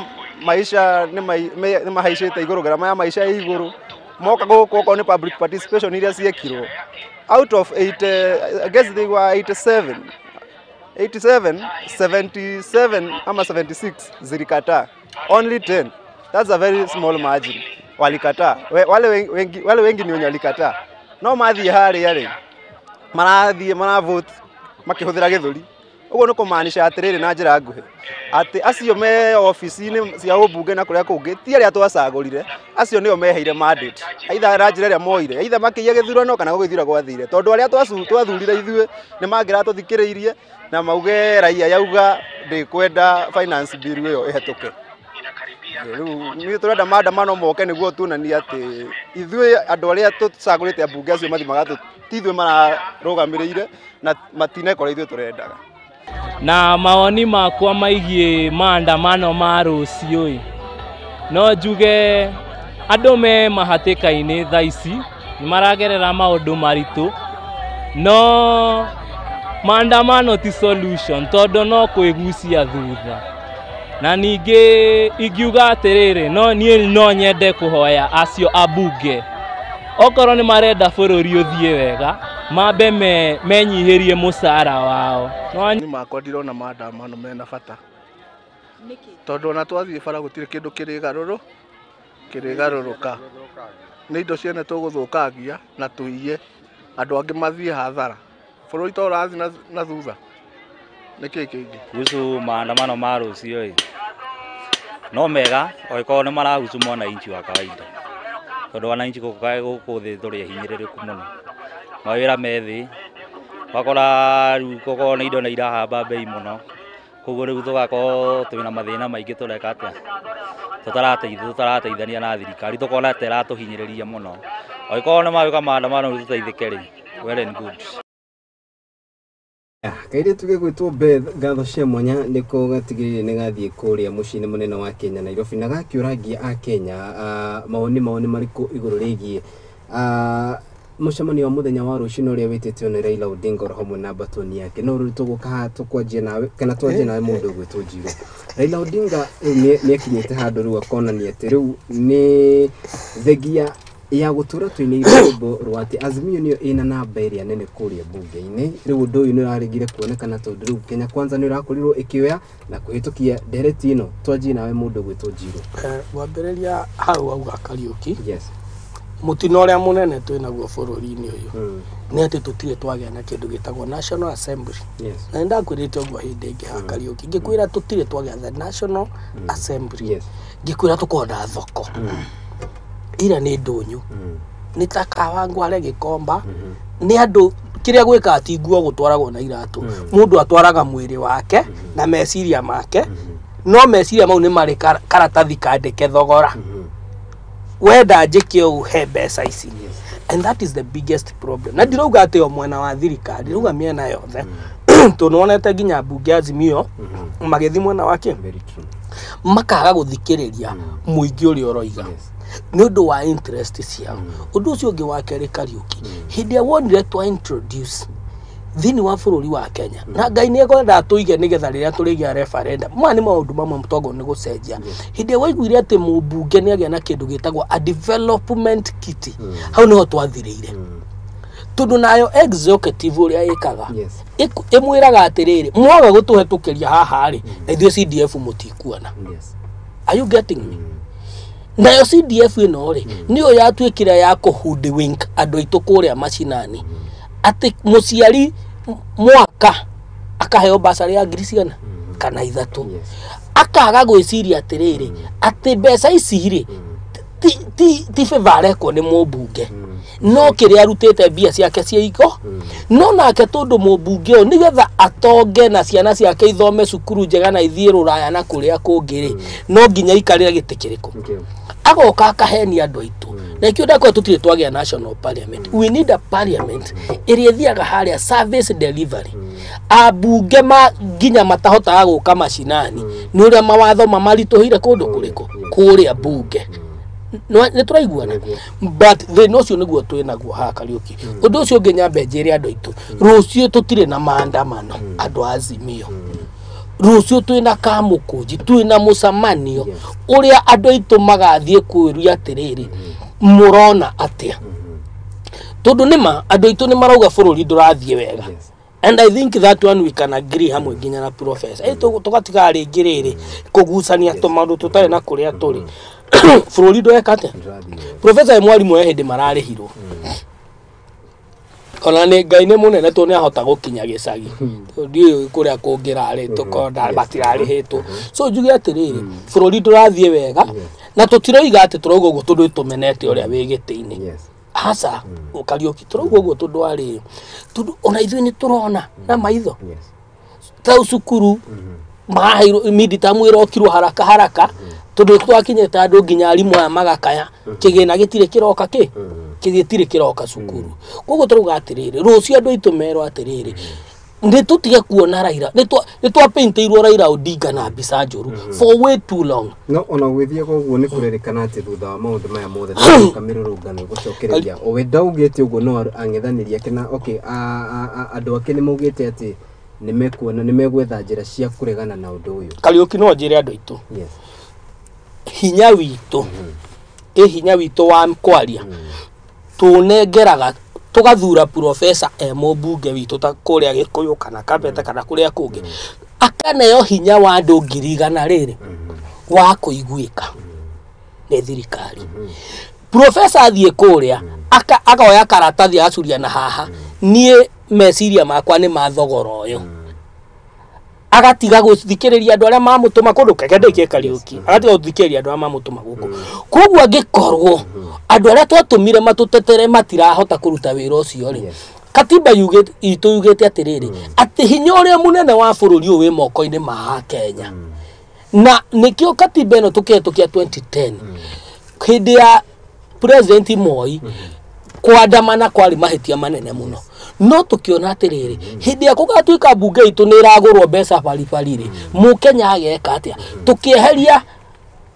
maisha nĩ mahaicĩte igũrũ, gharama ya maisha ĩ igũrũ, moka gũkũ okorwo nĩ public participation iria ciekirwo out of 8, I guess they were 87 77 ama 76 zilikataa, only 10. That's a very small margin. Walikataa wale wengi ni wenye walikataa, no mathiĩ harĩa rĩ marathiĩ maravote makĩhũthĩra gĩthũri. Ũguo nĩ kũmaanisha atĩrĩrĩ na njĩra nguhĩ atĩ acio me obici-inĩ cia ũmbunge na kũrĩa kũngĩ ti arĩa twacagũrire, acio nĩo meheire mandate either na njĩra ĩrĩa moire, either makĩiya gĩthurano kana gũgĩthura gwathire, tondũ arĩa twathurire ithuĩ nĩ mangĩratũthikĩrĩirie na mauge raia yauga ndĩkwenda finance bill ĩyo ĩhetũke. Rĩu nĩ tũrenda maandamano moke nĩguo tuonanie atĩ ithuĩ andũ arĩa tũcagũrĩte ambunge acio mathiĩ magatũ ti ithuĩ mararũgamĩrĩire na matineka ũrĩa ithuĩ tũrendaga. Na mawoni makwa maigie maandamano ma rũciũ no njuge andũ me mahatĩka-inĩ thaa ici nĩ maragerera maũndũ maritũ, no maandamano ti solution tondũ no kwĩgucia thutha. Na ningĩ ingiuga atĩrĩrĩ, no niĩ no nyende kũhoya acio ambunge okorwo nĩ marenda bũrũri ũthiĩ wega mambe menyihĩrie mũcara wao. Nĩ makwa ndirona maandamano mena bata tondũ ona twathiĩ bara gũtirĩ kĩndũ kĩrĩgarũrũka, nĩ indo ciene tũgũthũkangia na tũiye andũ angĩ mathiĩ hathara, bũrũri to ũrathiĩ na thutha. Nĩ kĩĩ kĩngĩ kuhusu maandamano ma rũciũ? No mega oikorwo nĩ marahusu mwananchi wa kawaida, tondũ wananchi gũkũ thĩ tũrĩ ahinyĩrĩrĩku mũno, mawĩra me thĩ, wakora rĩu gũkorwo nĩ indo nĩ irahamba bei mũno, koguo rĩu tũgakorwo twĩna mathĩna maingĩ tũreka atĩa, tũtarateithania na thirikari, tũkona ta ĩratũhinyĩrĩria mũno. Oikorwo nĩ magwĩka maandamano rĩu tũteithĩke rĩ, well and good. Kairĩtu gegwĩtwo Beth ngatho cia mwanya nĩko gatigĩrĩire nĩ gathiĩ kũrĩa mũciĩ-inĩ mũnene wa Kenya Nairobi na gakĩũrangia a Kenya mawoni mao nĩ marĩkũ igũrũ rĩgiĩ mũcemanio wa mũthenya wa rũciũ ũrĩa wĩtĩtio nĩ Raila Odinga oro hamwe na mbatoni yake. No rĩu tũgũka haha tũkwanjia nawe kana twanjie nawe mũndũ ũgwĩtwo Njirũ. Raila Odinga rĩu nĩ akinyĩte handũ rĩu akonania atĩ rĩu nĩ thengia ya gũtũra tũinĩire rwĩmbo rwa atĩ Azimio nĩyo ĩna namba ĩrĩa nene kũrĩa mbunge-inĩ. Rĩu ũndũ ũyũ nĩ ũraregire kuonekana tondũ rĩu Kenya Kwanza nĩ ũrakorirwo ĩkĩoya na kũhĩtũkia ndereti ĩno. Twanjie nawe mũndũ ũgwĩtwo Njirũ. Ngwambĩrĩria hau wauga Kariũki. Yes. Mũtino ũrĩa mũnene twĩnaguo bũrũri-inĩ ũyũ nĩ atĩ tũtirĩ twagĩa na kĩndũ gĩtagwo National Assembly. Yes. Na nĩndakwĩrĩte ũguo hĩndĩ ĩngĩ haha Kariũki, ngĩkwĩra tũtirĩ twagĩa the National Assembly. Yes. Ngĩkwĩra tũkorwo na thoko ira nĩ ndũnyũ, nĩ ta Kawangware Gĩkomba, nĩ andũ kĩrĩa gwĩkaga ti nguo gũtwaragwo na iratũ, mũndũ atwaraga mwĩrĩ wake na meciria make, no meciria mau nĩ marĩ karatathi kandĩke thogora, wenda njĩke ũũ he mbeca ici. And that is the biggest problem. Na ndirauga atĩ o mwena wa thirikari, ndirauga mĩena yothe, tondũ nĩwonete nginya mbunge ya Azimio magĩthiĩ mwena wake makaga gũthikĩrĩria mũingĩ ũrĩa ũroiga nĩ ũndũ wa interest ciao. Ũndũ ũcio ũngĩ wa kerĩ Kariũki, hĩndĩ ĩrĩa wonire twa introduce thĩinĩ wa bũrũri wa Kenya, na Ngai nĩ ekwenda tũige nĩgetha rĩrĩa tũrĩgĩa referendum, maya nĩ maũndũ mamwe twagwo nĩ gũcenjia. Hĩndĩ ĩrĩa waiguire atĩ mũmbunge nĩ agĩa na kĩndũ gĩtagwo a development kitty, hau nĩho twathirĩire, tondũ nayo executive ũrĩa ĩkaga ĩmwĩraga atĩrĩrĩ, mwaga gũtũhetũkĩria haha rĩ, na ithuĩ CDF mũtikuona. Are you getting me? Nayo CDF ĩno rĩ, nĩyo yatuĩkire ya kũhoodwink andũ aitũ kũrĩa macinani, atĩ mũciari mwaka akaheo basarĩ ya ngiri cigana kana 3, akaga gwĩciria atĩrĩrĩ, atĩ mbeca ici rĩ ti favor arekwo nĩ mũmbunge, no kĩrĩa arutĩte mbia ciake cia igo, no nake tondũ mũmbunge ũyũ nĩgetha atonge na ciana ciake ithome cukuru njega na ithiĩ rũraya na kũrĩa kũngĩ rĩ, no nginya aikarĩre gĩtĩ kĩrĩkũ, agoka akahenia andũ aitũ. Na ikĩo ndakorwo tũtirĩ twagĩa national parliament. We need a parliament ĩrĩa ĩthiaga harĩa service delivery, ambunge ma nginya matahotaga gũka macinani nĩ ũrĩa mawatho mamaritũhĩire kũndũ kũrĩkũ kũrĩa mbunge. Nĩ tũraiguana, but thĩna ũcio nĩguo twĩnaguo haha Kariũki. Ũndũ ũcio ũngĩ nyambe njĩre andũ aitũ, rũciũ tũtirĩ na maandamano andũ a Azimio, rũciũ twĩna kamũkũnji, twĩna mũcemanio ũrĩa andũ aitũ magathiĩ kwĩria atĩrĩrĩ, mũrona atĩa, tondũ nĩma andũ aitũ nĩ marauga bũrũri ndũrathiĩ wega. And I think that one we can agree hamwe nginya na professor. Tũgatiga rĩngĩ rĩrĩ kũgucania tũmaũndũ tũtarĩ na kũrĩa tũrĩ. Bũrũri ndũreka atĩa? Professor e mwarimũ e hĩndĩ mararĩhirwo, ona nĩ Ngai nĩ mũnene tondũ nĩahota gũkinya gĩcagi, tondũ ndiũĩ kũrĩa kũngĩrarĩ tũkorwo matirarĩhĩtwo. So njuge atĩrĩrĩ, bũrũri ndũrathiĩ wega, na tũtiroiga atĩ tũrauga ũguo tondũ tũmenete ũrĩa wĩ gĩtĩ-inĩ, aca Kariũki, tũrauga ũguo tondũ arĩ tondũ ona ithuĩ nĩ tũrona na maitho ta cukuru maraheirwo midterm ĩrokirwo haraka haraka, tondũ twakinyĩte andũ nginya arimũ aya magakaya kĩgĩna gĩtirĩ kĩroka kĩ gĩtirĩ kĩroka cukuru. Koguo tũrauga atĩrĩrĩ, rũciũ andũ aitũ merwo atĩrĩrĩ, nĩ tũtige kuona Raila, nĩ twapaintĩirwo Raila Odinga na mbica njũru for way too long. No ona gwĩthiaga ũguo nĩ kũrerĩkana atĩ thutha wa maũndũ maya mothe nĩkamĩrũrũngano ĩgũcokereria. O we ndaugĩte ũguo, no ang'ethanĩri ake na okay, andũ ake nĩ maugĩte atĩ nĩ mekuona nĩ megwetha njĩra cia kũregana na ũndũ ũyũ. Kariũki, no njĩre andũ aitũ, Yes. hinya witũ ĩ hinya witũ wa kwaria tũnengeraga tũgathura professor e mũmbunge witũ ta kũrĩa Gĩkũyũ kana Kabete kana kũrĩa kũngĩ, akaneo hinya wa andũ 100,000 rĩrĩ wa kũiguĩka nĩ thirikari. Professor athiĩ kũrĩa akoya karatathi agacuria na haha, niĩ meciria makwa nĩ ma thogora ũyũ, Agatiga gũthikĩrĩria andũ arĩa mamũtũma kũndũ keke Kariuki. Agatiga gũthikĩrĩria andũ arĩa mamũtũma gũkũ. Koguo angĩkorwo andũ arĩa twatũmire matũtetere matirahota kũruta wĩra ũcio rĩ, katiba itũ yugĩte atĩrĩrĩ, atĩ hinya ũrĩa mũnene wa bũrũri ũyũ wĩ moko-inĩ ma Kenya. Na nĩkĩo katiba ĩno tũkĩhetũkia 2010 hĩndĩ ya President Moi kwandamana kwarĩ mahĩtia manene mũno. No tukiona atĩrĩrĩ, hĩndĩ ya gũgatuĩka mbunge itũ nĩ ĩragũrwo mbeca baribari rĩ, mũkenya ageka atĩa? Tũkĩeheria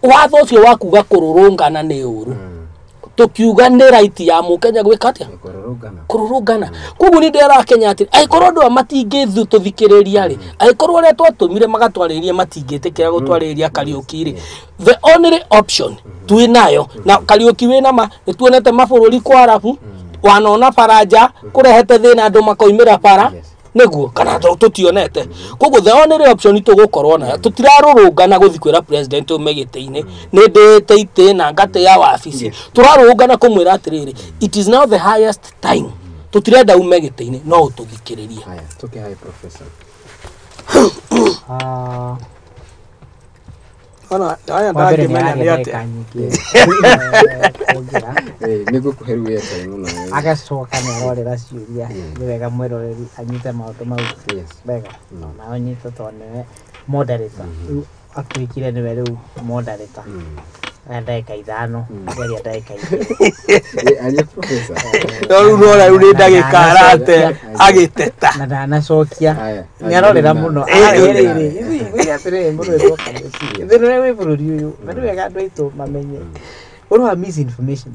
watho ũcio wa kuga kũrũrũngana nĩ ũru, tukiuga nĩ right ya mũkenya gwĩka atĩa? Kũrũrũngana. Koguo nĩ ndĩra Kenya atĩ angĩkorwo andũ aya matingĩtũthikĩrĩria rĩ, angĩkorwo arĩa twatũmire magatwarĩria matingĩtĩkĩra gũtwarĩria Kariuki rĩ, the only option twĩ nayo na Kariuki wĩna ma nĩ tuonete mabũrũri kwa Arabu wanona baranja kũrehete thĩna andũ makoimĩra bara nĩguo kana tũtionete. Koguo the only option tũgũkorwo nayo tũtirarũrũngana gũthiĩ kwĩra president ume gĩtĩ-inĩ nĩ ndĩĩte itĩ na ngatĩa wabici, tũrarũrũngana kũmwĩra atĩrĩrĩ, it is now the highest time, tũtirenda ume gĩtĩ-inĩ no ũtũthikĩrĩrie. Haya, tuke hai professor. Ona haya ndangĩmenya nĩ atĩa. Nĩngũkũhe rĩu airtime mũno. Agacoka nĩ arorera ciũria, nĩ wega mwĩroreri anyite maũndũ mau wega, na anyite tondũ nĩwe moderator. Rĩu atuĩkire nĩwe rĩu moderator. Aya ndagĩka 5, ngeria ndagĩka 2. Aria professor. No rĩu nora rĩu nĩ ndagĩka arate agĩteta. Na ndanacokia. Nĩ arorera mũno. Rĩrĩ, atĩrĩrĩ mũndũ wĩtwo Kariuki. Thĩna ũrĩa wĩ bũrũri ũyũ, na nĩ wega andũ aitũ mamenye. Ũhoro wa misinformation.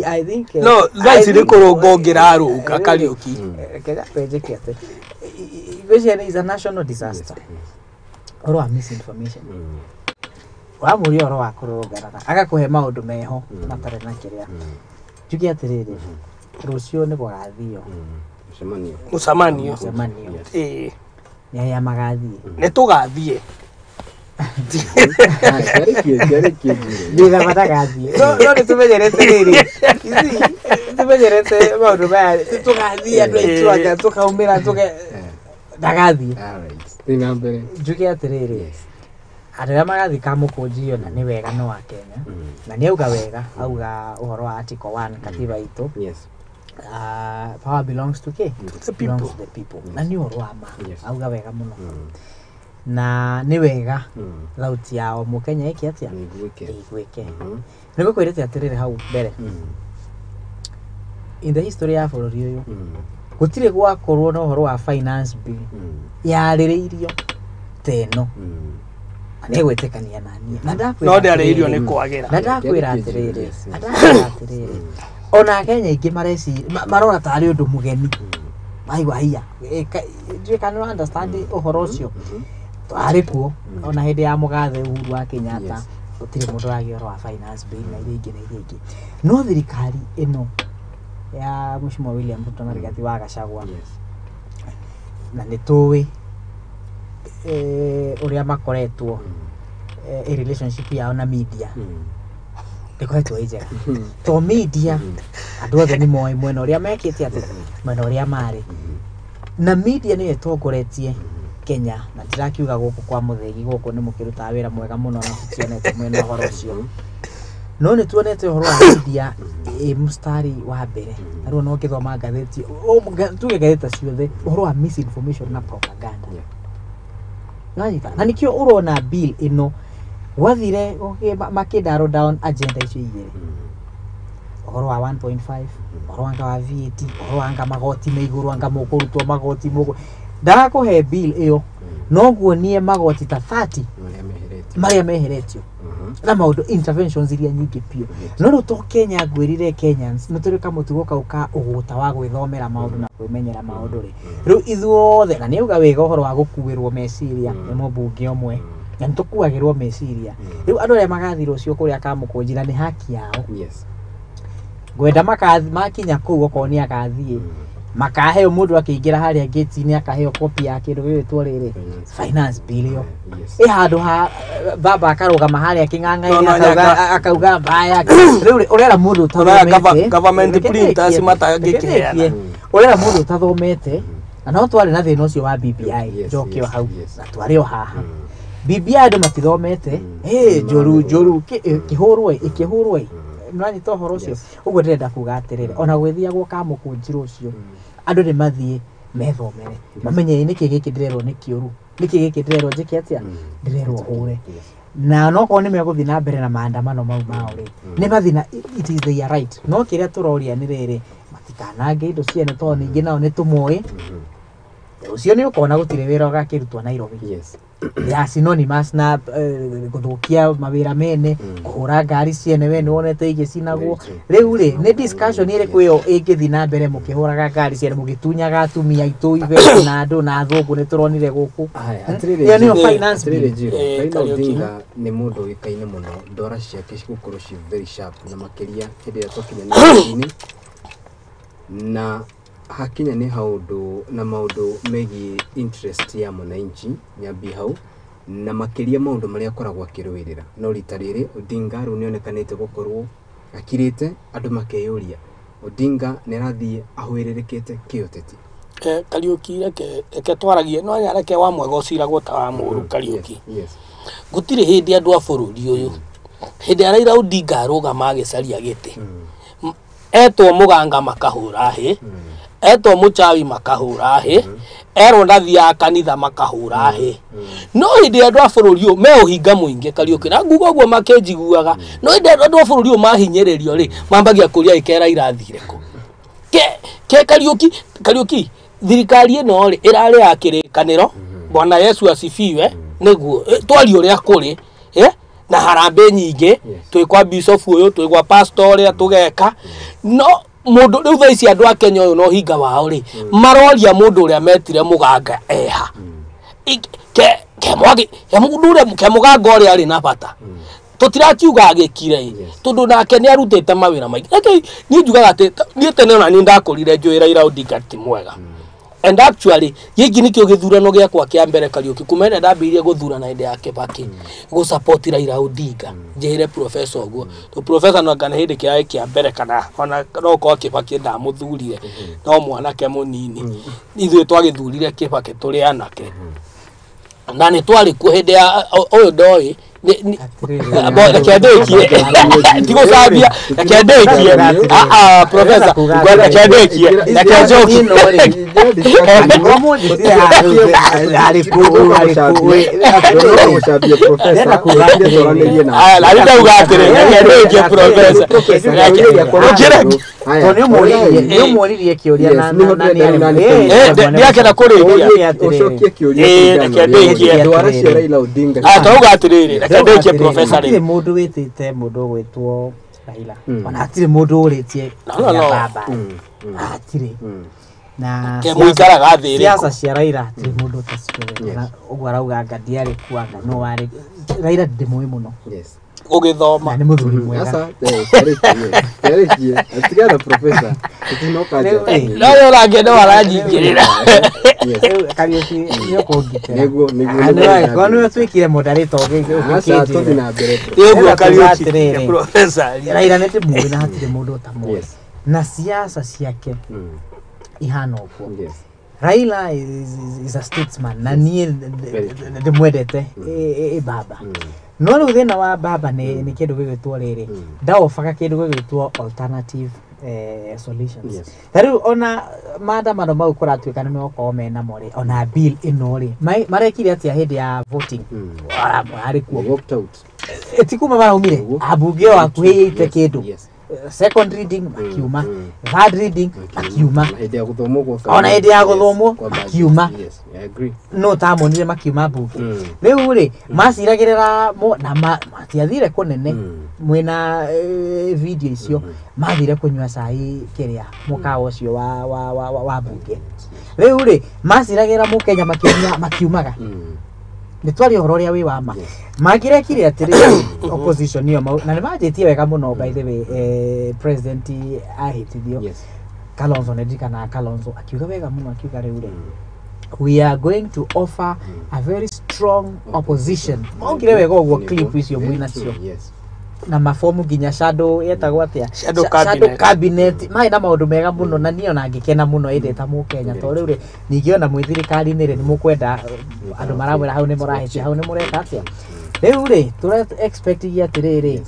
I think no, thaa ici nĩ kũrũnga ũngĩrarũnga Kariuki. Kenya kwenjeke atĩ ngwĩciria is a national disaster. Ũhoro wa misinformation. Wamũria ũhoro wa kũrũngana agakũhe maũndũ meho matarĩ na kĩrĩa. Njuge atĩrĩrĩ, rũciũ nĩ gũgathio mũcemanio. Ĩĩ. Nĩ arĩa magathiĩ. Nĩ tũgathiĩ. Thutha matagathiĩ. No nĩ tũmenyerete rĩrĩ, tũmenyerete maũndũ maya, tũgathiĩ andũ aitũ anga tũkaumĩra tũke ndagathiĩ. Njuge atĩrĩrĩ, andũ arĩa magathiĩ Kamũkũnji na nĩ wega no wa Kenya, na nĩ auga wega, auga ũhoro wa Article 1 katiba itũ. Power belongs to K? To the people. Belongs to the people. Na nĩ ũhoro wa ma, auga wega mũno. Na nĩ wega thauti ya o mũkenya ĩke atĩa? Ĩiguĩke. Nĩ ngũkwĩrĩte atĩrĩrĩ hau mbere, in the history ya bũrũri ũyũ gũtirĩ gwakorwo na ũhoro wa finance bill yarĩrĩirio ta ĩno. Nĩ gwĩtĩkania na niĩ. Na ndakwĩra no ndĩarĩrĩirio nĩ kwagĩra. Na ndakwĩra atĩrĩrĩ, ona Kenya aingĩ marona tarĩ ũndũ mũgeni. Maigua haiya, ndiũĩ kana nĩ understand ũhoro ũcio. Twarĩ kuo ona hĩndĩ ya mũgathe Uhuru wa Kenyatta, gũtirĩ mũndũ ũragia ũhoro wa finance bill na iria ingĩ na iria ingĩ. No thirikari ĩno ya Mheshimiwa William Ruto na Rigathi wa Gachagua, na nĩ tũĩ ũrĩa makoretwo relationship yao na media ndĩkoretwo ĩ njega. To media andũ othe nĩ moĩ mwena ũrĩa mekĩte atĩ, mwena ũrĩa marĩ. Na media nĩyo ĩtongoretie Kenya, na ndirakiuga gũkũ kwa Mũthĩgi gũkũ nĩ mũkĩrutaga wĩra mwega mũno na tũtionete mwena ũhoro ũcio. No nĩ tuonete ũhoro wa media ĩ mstari wa mbere. Na rĩu ona ũngĩthoma ngathĩti, tuge ngathĩti ciothe, ũhoro wa misinformation na propaganda. Nanyita. Na nikĩo ũrona bill ĩno gwathire makĩ narrow down agenda icio igĩrĩ. Ũhoro wa 1.5, ũhoro wanga wa VAT, ũhoro wanga magoti me igũrũ, anga mũkũrutwo magoti mũgũ. Ndagakũhe bill ĩyo no nguonie magoti ta 30 marĩa meheretio na maũndũ interventions iria nyingĩ biũ. No rĩu to Kenya ngwĩrire Kenyans nĩ tũrĩ kamũtugo kau ka ũgũta wa gwĩthomera maũndũ na kwĩmenyera maũndũ rĩ. Rĩu ithuothe na nĩ auga wega ũhoro wa gũkuĩrwo meciria nĩ mũmbunge ũmwe, na nĩ tũkuagĩrwo meciria. Rĩu andũ arĩa magathiĩ rũciũ kũrĩa Kamũkũnji na nĩ haki yao. Ngwenda makinya kũu okorwo nĩ agathiĩ makaheo mũndũ akĩingĩra harĩa gate-inĩ akaheo copy ya kĩndũ gĩgwĩtwo rĩrĩ finance bill ĩyo. Ĩ handũ ha baba akarũgama harĩa kĩng'ang'a-inĩ akauga mbaya. Rĩu ũrera mũndũ ũtathomete, government printers matangĩkĩheana. Ũrera mũndũ ũtathomete Na no twarĩ na thĩna ũcio wa BBI njokio hau na twarĩ o haha. BBI andũ matithomete, njũru njũru kĩhũrwo ĩkĩhũrwo nĩwanyita ũhoro ũcio. Ũguo ndĩrenda kuga atĩrĩrĩ, ona gwĩthiagwo kamũkũnjirũ ũcio andũ nĩ mathiĩ methomere mamenye nĩkĩ gĩkĩ ndĩrerwo nĩ kĩũru, nĩkĩ gĩkĩ ndĩrerwo njĩke atĩa, ndĩrerwo hũre. Na no korwo nĩ megũthiĩ na mbere na maandamano mau mao rĩ, nĩ mathiĩ na it is their right. No kĩrĩa tũroria nĩ rĩrĩ, matikanange indo ciene tondũ ningĩ nao nĩ tũmoĩ. Ũcio nĩ ũkona gũtirĩ wĩra ũgakĩrutwo Nairobi. Ya synonymous na gũthũkia mawĩra mene, kũhũra ngari ciene, we nĩwonete igĩcinagwo. Rĩu rĩ, nĩ discussion ĩrĩkũ ĩyo ĩngĩthiĩ na mbere mũkĩhũraga ngari ciene, mũgĩtunyaga atumia aitũ iveti na andũ na athũngũ nĩtũronire gũkũ. Ĩyo nĩyo finance bill. Raila Odinga nĩ mũndũ ũĩkaine mũno, ndwara ciake cigũkorwo ci very sharp na makĩria hĩndĩ ĩrĩa twakinya nĩ na hakinya nĩ haũndũ na maũndũ megiĩ interest ya mwananchi nyambie hau na makĩria maũndũ marĩa akoragwo akĩrũĩrĩra. No rita rĩrĩ Odinga rĩu nĩonekanĩte gũkorwo akirĩte, andũ makeyũria Odinga nĩarathiĩ ahũĩrĩrĩkĩte kĩũteti. Kariũki reke twaragie, no reke wa mwega ũciragwo ta wa mũũru. Kariũki, gũtirĩ hĩndĩ andũ a bũrũri ũyũ hĩndĩ ya Raila Odinga arũgama agĩcaria gĩtĩ, etwo mũganga makahũra hĩ, etwo mũchawi makahũra hĩ, erwo ndathiaga kanitha makahũra hĩ. No hĩndĩ andũ a bũrũri ũyũ me ũhinga mũingĩ Kariũki, na nguga ũguo makĩnjiguaga, no hĩndĩ andũ a bũrũri ũyũ mahinyĩrĩrio rĩ, mambagia kũria ĩke Raila athire kũ. Ke Kariũki, Kariũki thirikari ĩno rĩ ĩrarĩ ya kĩrĩkanĩro, Bwana Yesu asifiwe, nĩguo twarie ũrĩa kũrĩ na harambĩ nyingĩ, twĩ kwa bishop ũyũ, twĩ kwa pastor ũrĩa tũgeka, no mũndũ rĩu thaa ici andũ a Kenya ũyũ na ũhinga wao rĩ, maroria mũndũ ũrĩa metire mũganga eha. Ke mũganga ũrĩa arĩ na bata, tũtirakiuga agĩkire tondũ nake nĩ arutĩte mawĩra maingĩ. Reke niĩ njugaga atĩ niĩ tene ona niĩ ndakũrire njũĩ Raila Odinga ti mwega. And actually gĩkĩ nĩkĩo gĩthurano gĩakwa kĩa mbere Kariũki, kuma ĩrĩa ndambĩrĩirie gũthurana hĩndĩ ya Kibaki gũ support Raila Odinga, njĩre professor ũguo, to professor no anga nĩ hĩndĩ kĩarĩ kĩa mbere, kana ona no korwo Kibaki ndamũthurire no mwanake mũnini, ithuĩ twagĩthurire Kibaki tũrĩ anake na nĩ twarĩ kuo hĩndĩ ya ũyũ ndoĩ reke ndĩkie, tigũcambia, reke ndĩkie, professor reke ndĩkie, reke njokie. Na rĩu ndauga atĩrĩ, reke ndĩkie professor. Tondũ nĩ ũmũririe kĩũria na nĩakenda kũrĩkia. Ũcokie kĩũria. Reke ndĩkie. Ndwara cia Raila Odinga. Tauga atĩrĩrĩ, reke ndĩkie professor rĩ. Hatirĩ mũndũ wĩtĩte mũndũ ũgwĩtwo Raila, ona hatirĩ mũndũ ũrĩtie baba, hatirĩ. Na mũikaraga thĩ ĩrĩkũ? Siasa cia Raila hatirĩ mũndũ ũtaciũĩ. Ũguo arauga anga ndiarĩ kuo, anga no warĩ. Raila ndĩmũĩ mũno ũgĩthoma nĩ mũthuri mwega. Tigana professor, no ũyũ ũrangĩ no aranjingĩrĩra. Kariũki nĩ ũkũngitĩra. Nĩguo nĩguo nĩwe twĩkire moderator ũgĩkĩnjĩra. Na mbere nĩguo Kariũki professor. Raila nĩ ndĩmũĩ na hatirĩ mũndũ ũtamũĩ, na siasa ciake ihana ũguo. Raila is a statesman na niĩ ndĩmwendete baba. No rĩu thĩna wa baba nĩ kĩndũ gĩgwĩtwo rĩrĩ, ndaobaga kĩndũ gĩgwĩtwo alternative solutions. Ta rĩu ona maandamano mau kũratuĩka nĩ megũkorwo menamo rĩ, ona bill ĩno rĩ, marekire atĩa hĩndĩ ya voting? Arĩ kuo ti kuma maraumire ambunge o hakuhĩ ite kĩndũ, second reading makiuma, third reading makiuma, ona hĩndĩ ya gũthomwo makiuma. No tamonire makiuma mbunge. Rĩu rĩ maciragĩrĩra na matiathire kũnene, mwĩna video icio, mathire kũnyua cai kĩrĩa mũkawa ũcio wa mbunge. Rĩu rĩ maciragĩrĩra mũkenya makiumaga. Nĩ twaria ũhoro ũrĩa wĩ wa ma. Mangĩrekire atĩrĩ opposition ĩyo, na nĩ manjĩtie wega mũno by the way, president ahĩtithio Kalonzo, nĩ ndirikanaga Kalonzo akiuga wega mũno, akiuga rĩu rĩ we are going to offer a very strong opposition. Maugire wega ũguo clip icio mwĩnacio. na mabomu nginya shadow yetagwo atia shadow cabinet mai na maundu mega muno na niĩ ona ngĩkena mũno ĩndĩ ta mũkenya tondũ rĩu rĩ ningĩ ona mwĩ thirikari-inĩ rĩ nĩ mũkwenda andũ maramwĩra hau nĩ mũrahĩtia hau nĩ mũreka atĩa rĩu rĩ tũra expect atĩrĩrĩ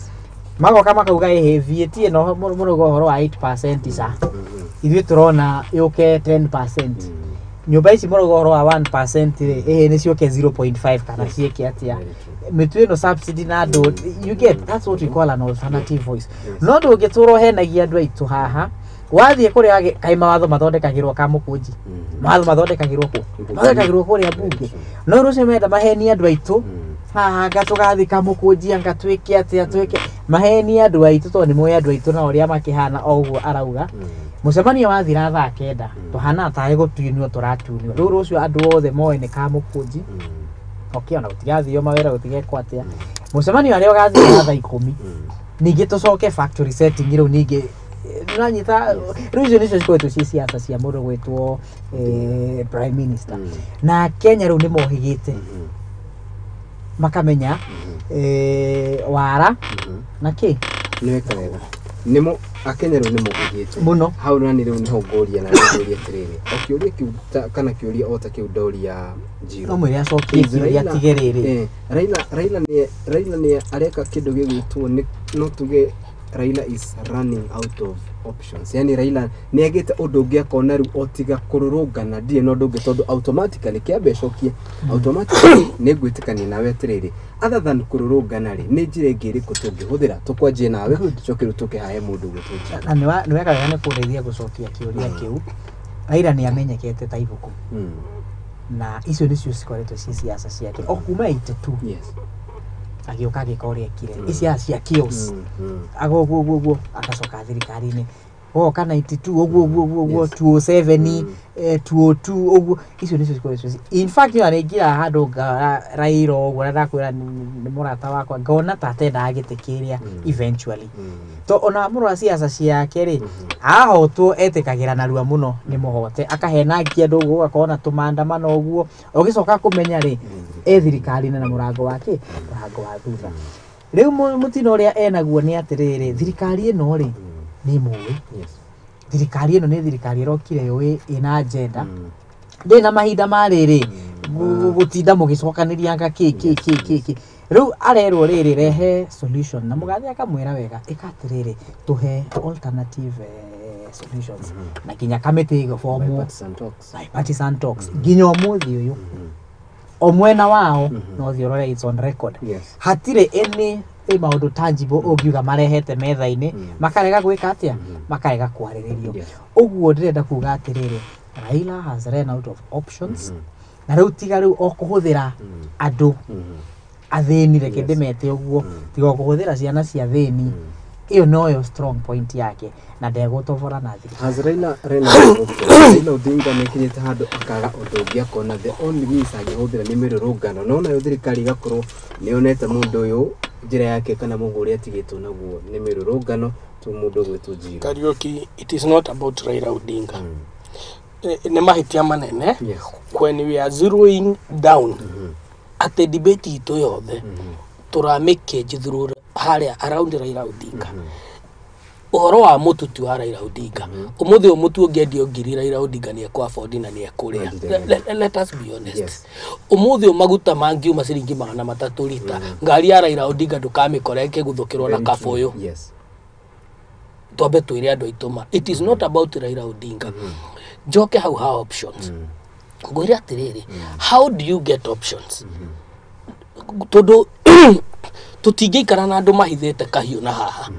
magoka makauga ĩhĩ VAT ĩno mũrauga ũhoro wa 8% ca ithuĩ tũrona yũke 10% nyũmba ici mũrauga ũhoro wa 1% rĩ ĩhĩ nĩ ciũke 0.5 kana ciĩke atĩa mĩtu ĩno subsidy na andũ you get that's what we call an alternative voice no ndũngĩtũra ũhenagia andũ aitũ haha wathiĩ kũrĩa kaĩ mawatho mathondekagĩrwo Kamũkũnji mawatho mathondekagĩrwo kũ mathondekagĩrwo kũrĩa mbunge no rũciũ menda mahenie andũ aitũ haha anga tũgathiĩ Kamũkũnji anga twĩke atĩa twĩke mahenie andũ aitũ tondũ nĩ moĩ andũ aitũ na ũrĩa makĩhana o ũguo arauga mũcemanio wathira thaa 9 tũhana tarĩ gũtunywo tũratunywo rĩu rũciũ andũ othe moĩ nĩ Kamũkũnji okay ona gũtigathio mawĩra gũtigekwo atĩa mũcemanio arĩa ũgathira thaa 10 ningĩ tũcoke factory setting rĩu ningĩ nanyita rĩu icio nĩcio cikoretwo ciĩ siasa cia mũndũ gwĩtwo prime minister na Kenya rĩu nĩ mohĩgĩte makamenya wara na kĩ nĩ weka wega nĩmo akenya rĩu nĩ mohĩgĩte mũno hau nani rĩu nĩho ngũria na ngũria atĩrĩrĩ o kĩũria kĩu kana kĩũria o ta kĩu ndoria Njirũ no mwĩre acokie kĩũria tige rĩrĩ Raila nĩ areka kĩndũ gĩgwĩtwo no tuge Raila is running out of options yani Raila nĩ agĩte ũndũ ũngĩ akona rĩu o tiga kũrũrũngana ndirĩ na ũndũ ũngĩ tondũ automatically kĩambe cokie automatically nĩ ngwĩtĩkania nawe atĩrĩrĩ other than kũrũrũngana rĩ nĩ njĩra ĩngĩ ĩrĩkũ tũngĩhũthĩra tũkwanjie nawe tũcoke rĩu tũkĩhae mũndũ ũgwĩtwo Njirũ na nĩ weka wega nĩ kũndeithia gũcokia kĩũria kĩu Raila nĩ amenyekete ta ibuku na icio nĩcio cikoretwo ciĩ siasa ciake o kuma 82 yes agĩũka agĩka ũrĩa ekire ici cia chaos ago ũguo agacoka thirikari-inĩ goka 92 ũguo ũguo ũguo 207 202 ũguo icio nĩcio cikoretwo in fact ona nĩingĩra handũ Raila ũguo na ndakwĩra nĩ mũrata wakwa ngona ta atendaga gĩtĩ kĩrĩa eventually to ona mũrora siasa ciake rĩ ahotwo etĩkagĩra narua mũno nĩ mũhote akahenangia andũ ũguo ũgakorwo na tũmaandamano ũguo ũgĩcoka kũmenya rĩ e thirikari-inĩ na mũrango wa kĩ mũrango wa thutha rĩu mũtino ũrĩa enaguo nĩ atĩrĩrĩ thirikari ĩno rĩ nĩ mũĩ thirikari ĩno nĩ thirikari ĩrokire yũĩ ĩna agenda ndĩ na mahinda ma rĩrĩ gũtinda mũgĩcokanĩria anga kĩ kĩ kĩ kĩ kĩ rĩu arerwo rĩrĩ rehe solution na mũgathe akamwĩra wega ĩka atĩrĩrĩ tũhe alternative solutions na nginya kamĩtĩ ĩgĩbomwo bipartisan talks nginya ũmũthĩ ũyũ o mwena wao no thiĩ ũrore it's on record hatirĩ any maũndũ tangible ũngiuga marehete metha-inĩ makarega gwĩka atĩa makarega kwarĩrĩrio ũguo ndĩrenda kuga atĩrĩrĩ Raila has run out of options na rĩu tiga rĩu o kũhũthĩra andũ athĩni reke ndĩmete ũguo tiga o kũhũthĩra ciana cia thĩni ĩyo noyo strong point yake na ndegũtobora na thirikari has Raila Raila Odinga nĩkinyĩte handũ akaga ũndũ ũngĩ akona the only means angĩhũthĩra nĩ mĩrũrũngano no nayo thirikari ĩgakorwo nĩyonete mũndũ ũyũ njĩra yake kana mũgũ ũrĩa atigĩtwo naguo nĩ mĩrũrũngano tu mũndũ ũgwĩtwo Njirũ Kariuki it is not about Raila Odinga nĩ mahĩtia manene when we are zeroing down atĩ debate itũ yothe tũramĩkĩnji through harĩa around Raila Odinga ũhoro wa mũtu ti wa Raila Odinga ũmũthĩ ũyũ mũtu ũngĩendio ngiri Raila Odinga nĩ ekũ afford na nĩ ekũrĩa let us be honest ũmũthĩ ũyũ maguta mangiuma ciringi 300 rita ngari ya Raila Odinga ndũkamĩkora ĩkĩguthũkĩrwo na kabũyũ twambe twĩre andũ aitũ ma it is not about Raila Odinga njoke hau ha options ngwĩre atĩrĩrĩ how do you get options tondũ tũtingĩikara na andũ mahithĩte kahiũ na haha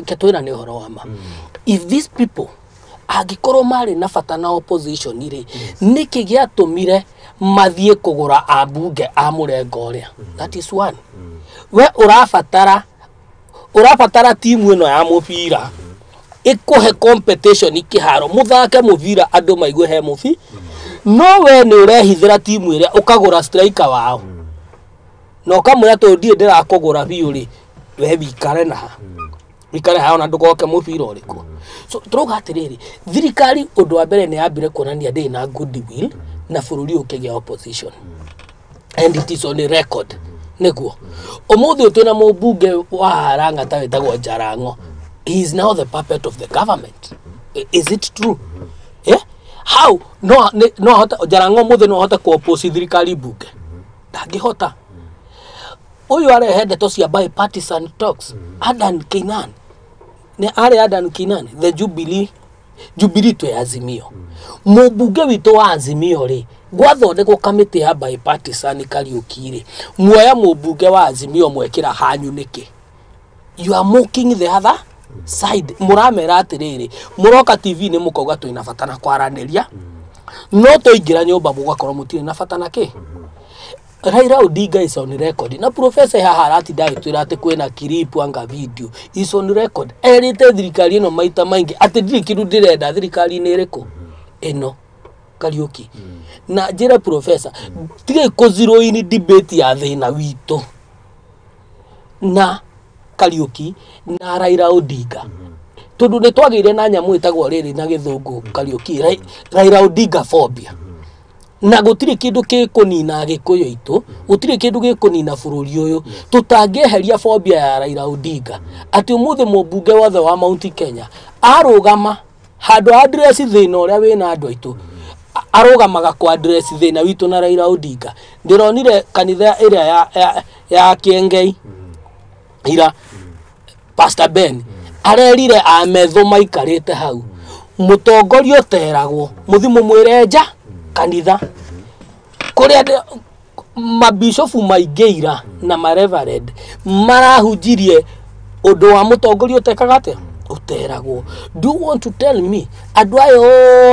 ke twĩra nĩ ũhoro wa ma if these people angĩkorwo marĩ na bata na opposition rĩ nĩkĩ gĩatũmire mathiĩ kũgũra ambunge a mũrengo ũrĩa that is one we ũrabatara timu ĩno ya mũbira ĩkũhe competition kĩharo mũthake mũbira andũ maigue he mũbi no we nĩ ũrehithĩra timu ĩrĩa ũkagũra striker wao na ũkamwĩra tondũ ndirĩ ndĩrakũgũra biũ rĩ we wikare na ha wikare ha ona ndũgoke mũbira ũrĩkũ so tũrauga atĩrĩrĩ thirikari ũndũ wa mbere nĩ yambire kuonania ndĩrĩ na goodwill na bũrũri ũkĩgĩa opposition and it is on record Nĩguo ũmũthĩ ũyũ twĩna mũmbunge wa Lang'ata wĩtagwo Jarango. He is now the puppet of the government. Is it true? Yeah? How no no ahote Jarango mũthĩ no ahote kũ-oppose thirikari mbunge? Ndangĩhota. Ũyũ arehe ndeto cia bipartisan talks. Adan Keynan, nĩ arĩ Adan Keynan, the Jubilee twĩ Azimio. Mũmbunge witũ wa Azimio rĩ, gwathondekwo kamĩtĩ ya bipartisan, Kariũki rĩ, muoya mũmbunge wa Azimio mwekĩra hanyu nĩkĩ? You are mocking the other side. Mũramera atĩrĩrĩ, mũroka TV nĩ mũkauga twĩna bata na kwaranĩria, no twaingĩra nyũmba mũgakorwo mũtirĩ na bata na kĩ. Raila Odinga is on record, na professor haha aratinda agĩtwĩra atĩ kwĩna clip anga video. Is on record erĩte thirikari ĩno maita maingĩ atĩ ndirĩ kĩndũ ndĩrenda thirikari-inĩ ĩrĩkũ ĩno, Kariũki. Na njĩre professor, tigai kũ zero in debate ya thĩna witũ na Kariũki na Raila Odinga, tondũ nĩ twagĩire na nyamũ ĩtagwo rĩrĩ na gĩthũngũ, Kariũki, Raila Odinga phobia, na gũtirĩ kĩndũ gĩkũnina Gĩkũyũ itũ, gũtirĩ kĩndũ gĩkũnina bũrũri ũyũ tũtangĩeheria phobia ya Raila Odinga, atĩ ũmũthĩ mũmbunge wothe wa Mount Kenya arũgama handũ address thĩna ũrĩa wĩna andũ aitũ, arũgamaga kũ address thĩna witũ na Raila Odinga. Ndĩronire kanitha ĩrĩa ya Kĩengei ira, Pastor Ben arerire ametho maikarĩte hau, mũtongoria ũteragwo mũthi mũmwĩre nja kanitha kũrĩa mabishofu maingĩ ira na mareverend marahunjirie ũndũ wa mũtongoria ũtekaga atĩa, ũteragwo. Do you want to tell me andũ aya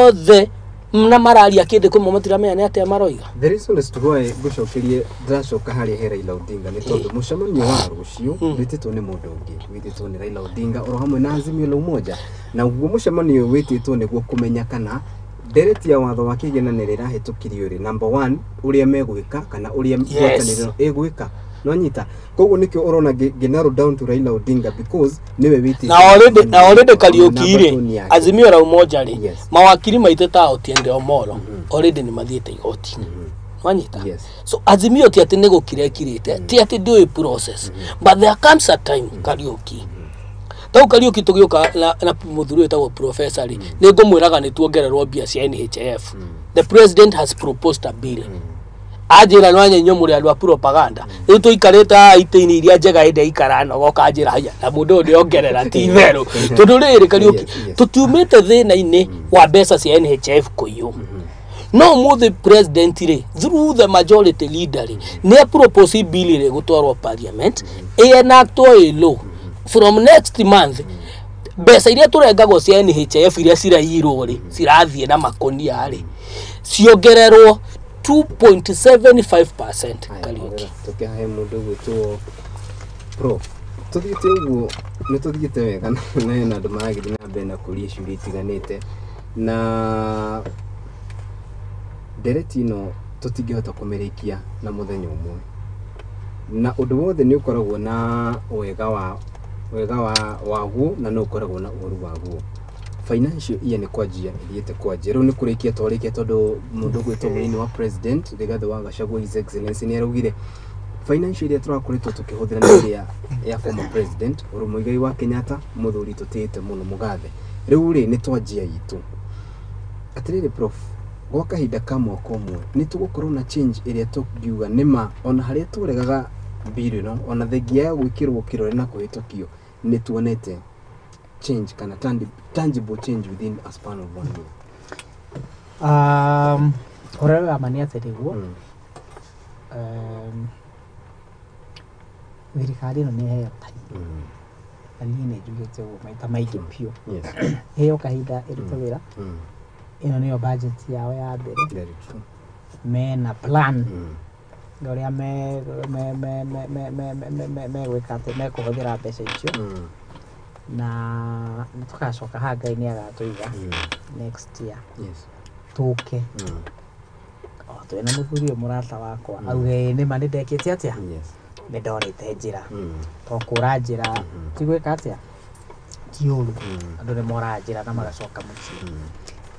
othe na mararia kĩndũ kĩmwe matiramenya nĩ atĩa maroiga? The reason is to why ngũcokerie ndĩracoka harĩa he Raila Odinga nĩ tondũ mũcemanio wa rũciũ wĩtĩtwo nĩ mũndũ ũngĩ, wĩtĩtwo nĩ Raila Odinga oro hamwe na Azimio la Umoja, na guo mũcemanio ũyũ wĩtĩtwo nĩguo kũmenya kana ndereti ya watho wa kĩgĩna nĩ rĩrahĩtũkirio rĩ, number one, ũrĩa megwĩka kana ũrĩa ngwatanĩro ĩgwĩka, nonyita. Koguo nĩkĩo ũrona ngĩ narrow down to Raila Odinga because nĩwe wĩtĩte Na already, Kariũki rĩ, Azimio la Umoja rĩ, mawakiri maitũ ta Otiende Omolo already nĩ mathiĩte igoti-inĩ, wanyita? Yes. So Azimio ti atĩ nĩ gũkira ĩkirĩte, ti atĩ ndũĩ process, but there comes a time, Kariũki, tau Kariũki, tũgĩũka na mũthuri wĩtagwo professor rĩ, nĩ ngũmwĩraga nĩ tuongererwo mbia cia NHIF. The president has proposed a bill. Anjĩra no inyuĩ mũrĩ andũ a propaganda, rĩu tũikarĩte haha itĩ-inĩ iria njega, hĩndĩ aikara nogoka anjĩra haya na mũndũ ũyũ nĩongerera, ti itherũ, tondũ rĩrĩ, Kariũki, tũtiumĩte thĩna-inĩ wa mbeca cia NHIF kũiywo. No ũmũthĩ president rĩ, through the majority leader rĩ, nĩ propose bill rĩ gũtwarwo parliament, ĩenactwo ĩ law from next month. Mbeca iria tũrengagwo cia NHIF iria ciraiyirwo rĩ, cirathiĩ na makonia rĩ, ciongererwo 2.75%, Kariũki. Tũkĩhahe mũndũ gwĩtwo prof, tũthiĩte ũguo nĩ tũthiĩte wega na hena andũ maragĩthiĩ na mbere na kũria ciũria itiganĩte, na ndereti ĩno tũtingĩhota kũmĩrĩkia na mũthenya ũmwe, na ũndũ wothe nĩ ũkoragwo na wega waguo na nĩ ũkoragwo na ũru waguo. Financial year nĩ kwanjia ĩthiĩte kwanjia, rĩu nĩ kũrĩkia twarĩkia, tondũ mũndũ ũgwĩtwo mũnini wa president Rigathĩ wa Gachagua, His Excellency, nĩ araugire financial ĩrĩa tũrakoretwo tũkĩhũthĩra nĩ ĩrĩa ya former president Uhuru Muigai wa Kenyatta, mũthuri tũtĩĩte mũno, mũgathe. Rĩu rĩ, nĩ twanjia itũ. Atĩrĩrĩ prof, gwa kahinda ka mwaka ũmwe nĩ tũgũkorwo na change ĩrĩa tũngiuga nĩma ona harĩa tũregaga bill ĩno, ona thengia ya gwĩkĩrwo kĩrore na kũhĩtũkio, nĩ tuonete change kana tangible change within a span of one year? Ũrĩa wa ma nĩ atĩ nĩguo thirikari ĩno nĩ ĩheo time, na niĩ nĩ njugĩte ũguo maita maingĩ biũ, ĩheo kahinda ĩrute wĩra. Ĩno nĩyo budget yao ya mbere. Very true. Mena plan ũrĩa me me me me me me me me megwĩka atĩ mekũhũthĩra mbeca icio, na nĩ tũgacoka haha, Ngai nĩ agatũiga, next year tũke o twĩna mũthuri ũyũ mũrata wakwa, auge, "Ĩ, nĩma nĩ ndekĩte atĩa, nĩ ndonete njĩra." To kũra njĩra ti gwĩka atĩa, ti ũru, andũ nĩ moraga njĩra na magacoka mũciĩ.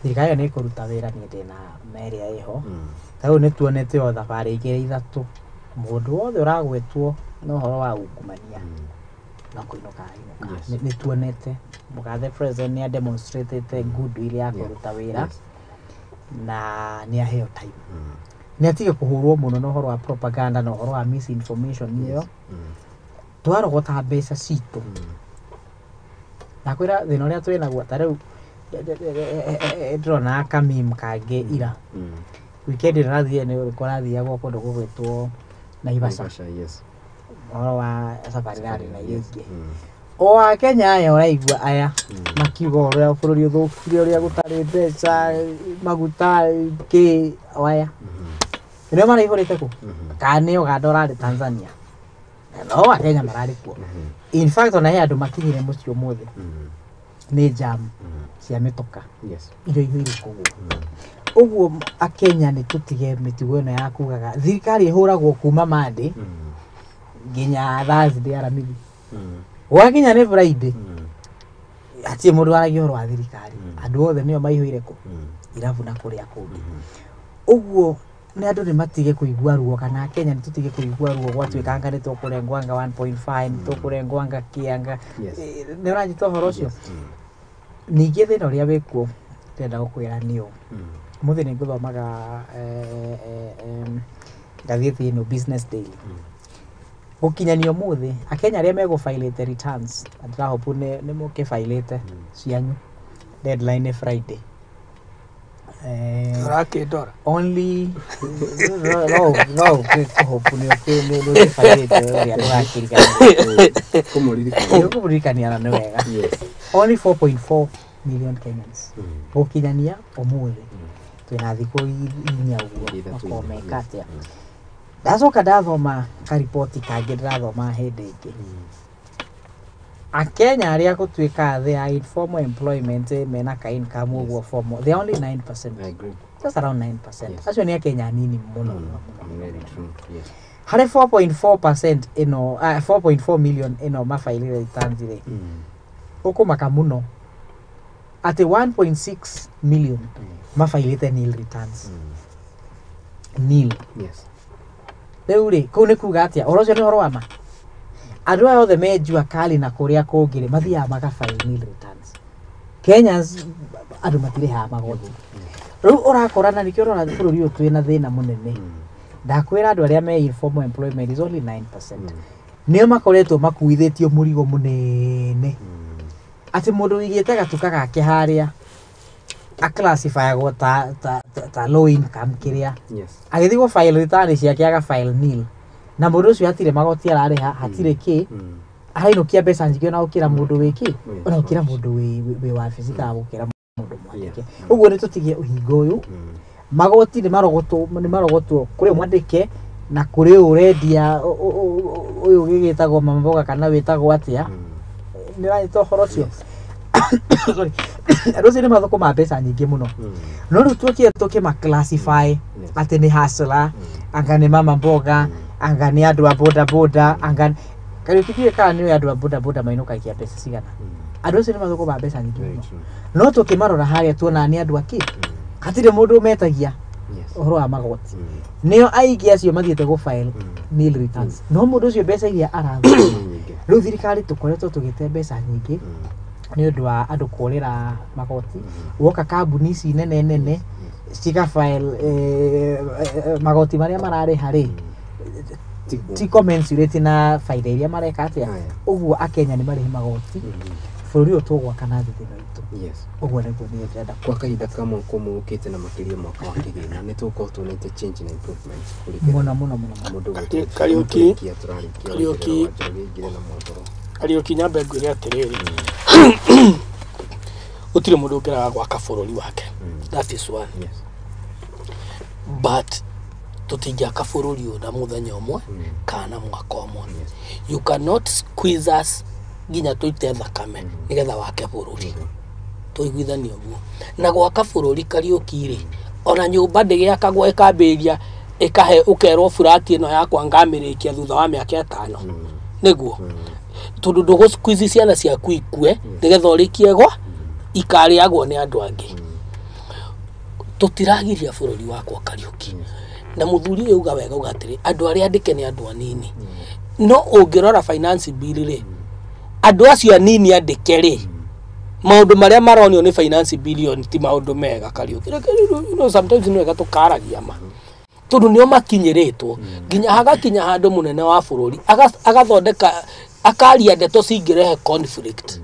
Thirikari ĩyo nĩ ĩkũruta wĩra, niĩ ndĩna ma ĩrĩa ĩho. Ta rĩu nĩ tuonete o thabarĩ igĩrĩ ithatũ. Mũndũ wothe ũragwetwo na ũhoro wa ungumania no kũinũka ainũka. Nĩ tuonete mũgathe president nĩ ademonstratĩte goodwill ya kũruta wĩra na nĩ aheo time. Nĩ atige kũhũrwo mũno na ũhoro wa propaganda na ũhoro wa misinformation ĩyo. Twarogota mbeca citũ. Ndakwĩra thĩna ũrĩa twĩnaguo ta rĩu ndĩrona kameme kangĩ ira. Weekend ĩno nĩ kũrathiagwo kũndũ gũgwĩtwo Naivasha. Ũhoro wa safari rally na iria ingĩ. O Akenya aya ũraigua aya makiuga ũrĩa bũrũri ũthũkire, ũrĩa gũtarĩ mbeca, maguta kĩ, o aya. Nĩo maraihũrĩte kũ? Kana nĩ Uganda ũrarĩ Tanzania? No Akenya mararĩ kuo. In fact ona he andũ makinyire mũciĩ ũmũthĩ nĩ jam cia mĩtoka iria ihũire kũu. Ũguo Akenya nĩ tũtige mĩtugo ĩno ya kugaga thirikari ĩhũragwo kuma Monday nginya Thursday Aramithi. Gwakinya nĩ Friday hatirĩ mũndũ waragia ũhoro wa thirikari. Andũ othe nĩo maihũire kũ irabu na kũrĩa kũngĩ. Ũguo nĩ andũ nĩ matige kũigua ruo, kana Akenya nĩ tũtige kũigua ruo gwatuĩka anga nĩ tũkũrengwo anga 1.5, nĩ tũkũrengwo anga kĩ anga. Nĩ ũranyita ũhoro ũcio? Ningĩ thĩna ũrĩa wĩkuo ndĩrenda gũkwĩra nĩ ũũ. Ũmũthĩ nĩ ngũthomaga ngathĩti ĩno Business Daily. Gũkinyania ũmũthĩ Akenya arĩa megũbailĩte returns, na ndĩrahope nĩ mũkĩbailĩte cianyu, deadline nĩ Friday. Ũrakĩndora? Only no no kũhope nĩ ũkĩbailĩte ũrĩa ndũrakĩriganĩrwo. Kũmũririkania. Kũmũririkania na nĩ wega. Only 4.4 million Kenyans gũkinyania ũmũthĩ. Twĩna thikũ 4 ũguo makorwo meka atĩa. Ndacoka ndathoma kariboti kangĩ ndĩrathoma hĩndĩ ĩngĩ. Akenya arĩa gũtuĩka they are in formal employment mena ka income ũguo formal, they are only 9%. I agree. Just around 9%. Acio nĩ Akenya anini mũno mũno. Very true. Yes. Harĩ 4.4% ĩno 4.4 million ĩno mabailire returns rĩ, ũkũmaka mũno atĩ 1.6 million mabailĩte nil returns. Nil. Rĩu rĩ, kũu nĩ kuga atĩa? Ũhoro ũcio nĩ ũhoro wa ma? Andũ aya othe me jua kali na kũrĩa kũngĩ rĩ, mathiaga magabail nil returns. Kenyans andũ matirĩhaga magoti. Rĩu ũrakora na nĩkĩo ũrona bũrũri ũyũ twĩna thĩna mũnene. Ndakwĩra andũ arĩa me informal employment is only 9%. Nĩo makoretwo makuithĩtio mũrigo mũnene. Atĩ mũndũ ũigĩte gatuka gake harĩa aclassifyagwo ta low income kĩrĩa. Agĩthiĩ gũ file return ciake aga file nil. Na mũndũ ũcio hatirĩ magoti ararĩha, hatirĩ kĩ, arainũkia mbeca nyingĩ ona gũkĩra mũndũ wĩ kĩ, ona gũkĩra mũndũ wĩ wabici kana gũkĩra mũndũ mwandĩke. Ũguo nĩ tũtige ũhinga ũyũ. Magoti nĩ marogotwo kũrĩ mwandĩke na kũrĩ ũrendia ũyũ gĩgĩtagwo mama mboga kana wĩtagwo atĩa. Nĩ ũranyita ũhoro ũcio? Sorry. Andũ acio nĩ mathũkũmaga mbeca nyingĩ mũno. No rĩu tuokire tũkĩma classify atĩ nĩ hustler, anga nĩ mama mboga, anga nĩ andũ a boda boda, anga Kariũki ndiũĩ kana nĩ andũ a boda boda mainũkagia mbeca cigana. Andũ acio nĩ mathũkũmaga mbeca nyingĩ mũno. No tũkĩmarora harĩa tuonaga nĩ andũ akĩ? Hatirĩ mũndũ ũmetagia ũhoro wa magoti. Nĩo aingĩ acio mathiĩte gũ file nil returns. No mũndũ ũcio mbeca iria arathũkũma. Rĩu thirikari tũkoretwo tũgĩte mbeca nyingĩ nĩ ũndũ wa andũ kũrĩra magoti. Woka kambuni ici nene nene ciga file magoti marĩa mararĩha rĩ ti commensurate na faida iria mareka atĩa. Ũguo Akenya nĩ marĩhe magoti. Bũrũri ũyũ tũgwaka na thĩ ĩno itũ. Ũguo nĩguo niĩ ndĩrenda. Kwa kahinda ka mwaka ũmwe ũkĩte na makĩria mwaka wa kĩgĩna nĩ tũgũkorwo tuonete change na improvement mũno mũno mũno. Mũndũ Kariũki tũrarĩkia Kariũki Njoroge na mohoro. Kariũki nyambe ngwĩre atĩrĩrĩ, gũtirĩ mũndũ ũngĩraga gwaka bũrũri wake. That is one. But tũtingĩaka bũrũri ũyũ na mũthenya ũmwe kana na mwaka ũmwe. You cannot squeeze us nginya tũite thakame nĩgetha wake bũrũri. Tũiguithanie ũguo. Na gwaka bũrũri Kariũki rĩ, ona nyũmba ndĩgĩakagwo ĩkambĩrĩria ĩkahe ũkerwo burati ĩno yakwa ngamĩrĩkia thutha wa mĩaka 5. Nĩguo. Tondũ ndũgũ squeeze ciana ciaku ikue nĩgetha ũrĩkie gwa ikarĩagwo nĩ andũ angĩ. Tũtiragiria bũrũri wakwa Kariũki. Na muthuri uyu uga wega uga atiri andu aria andike ni andu anini. No ungirora finance bill ri andu acio anini andike ri maundu maria maronio ni finance billion ti maundu mega Kariuki. You know, sometimes ni wega tukaragia ma tondu nio makinyiritwo nginya hagakinya handu munene wa bururi agathondeka akaria ndeto cingirehe conflict.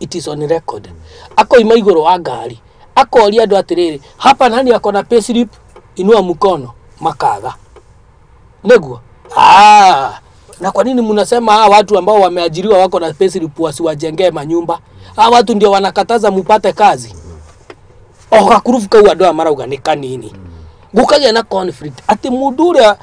It is on record. Akoima iguru wa ngari akoria andu atiriri hapa nani akona payslip inua mkono makaga neguo. Na kwa nini mnasema hawa watu ambao wameajiriwa wako na payslip wasiwajengee manyumba? Hawa watu ndio wanakataza mupate kazi. O gakurufu kau andu aya marauga ni kanini. Gukagia na conflict ati mundu uria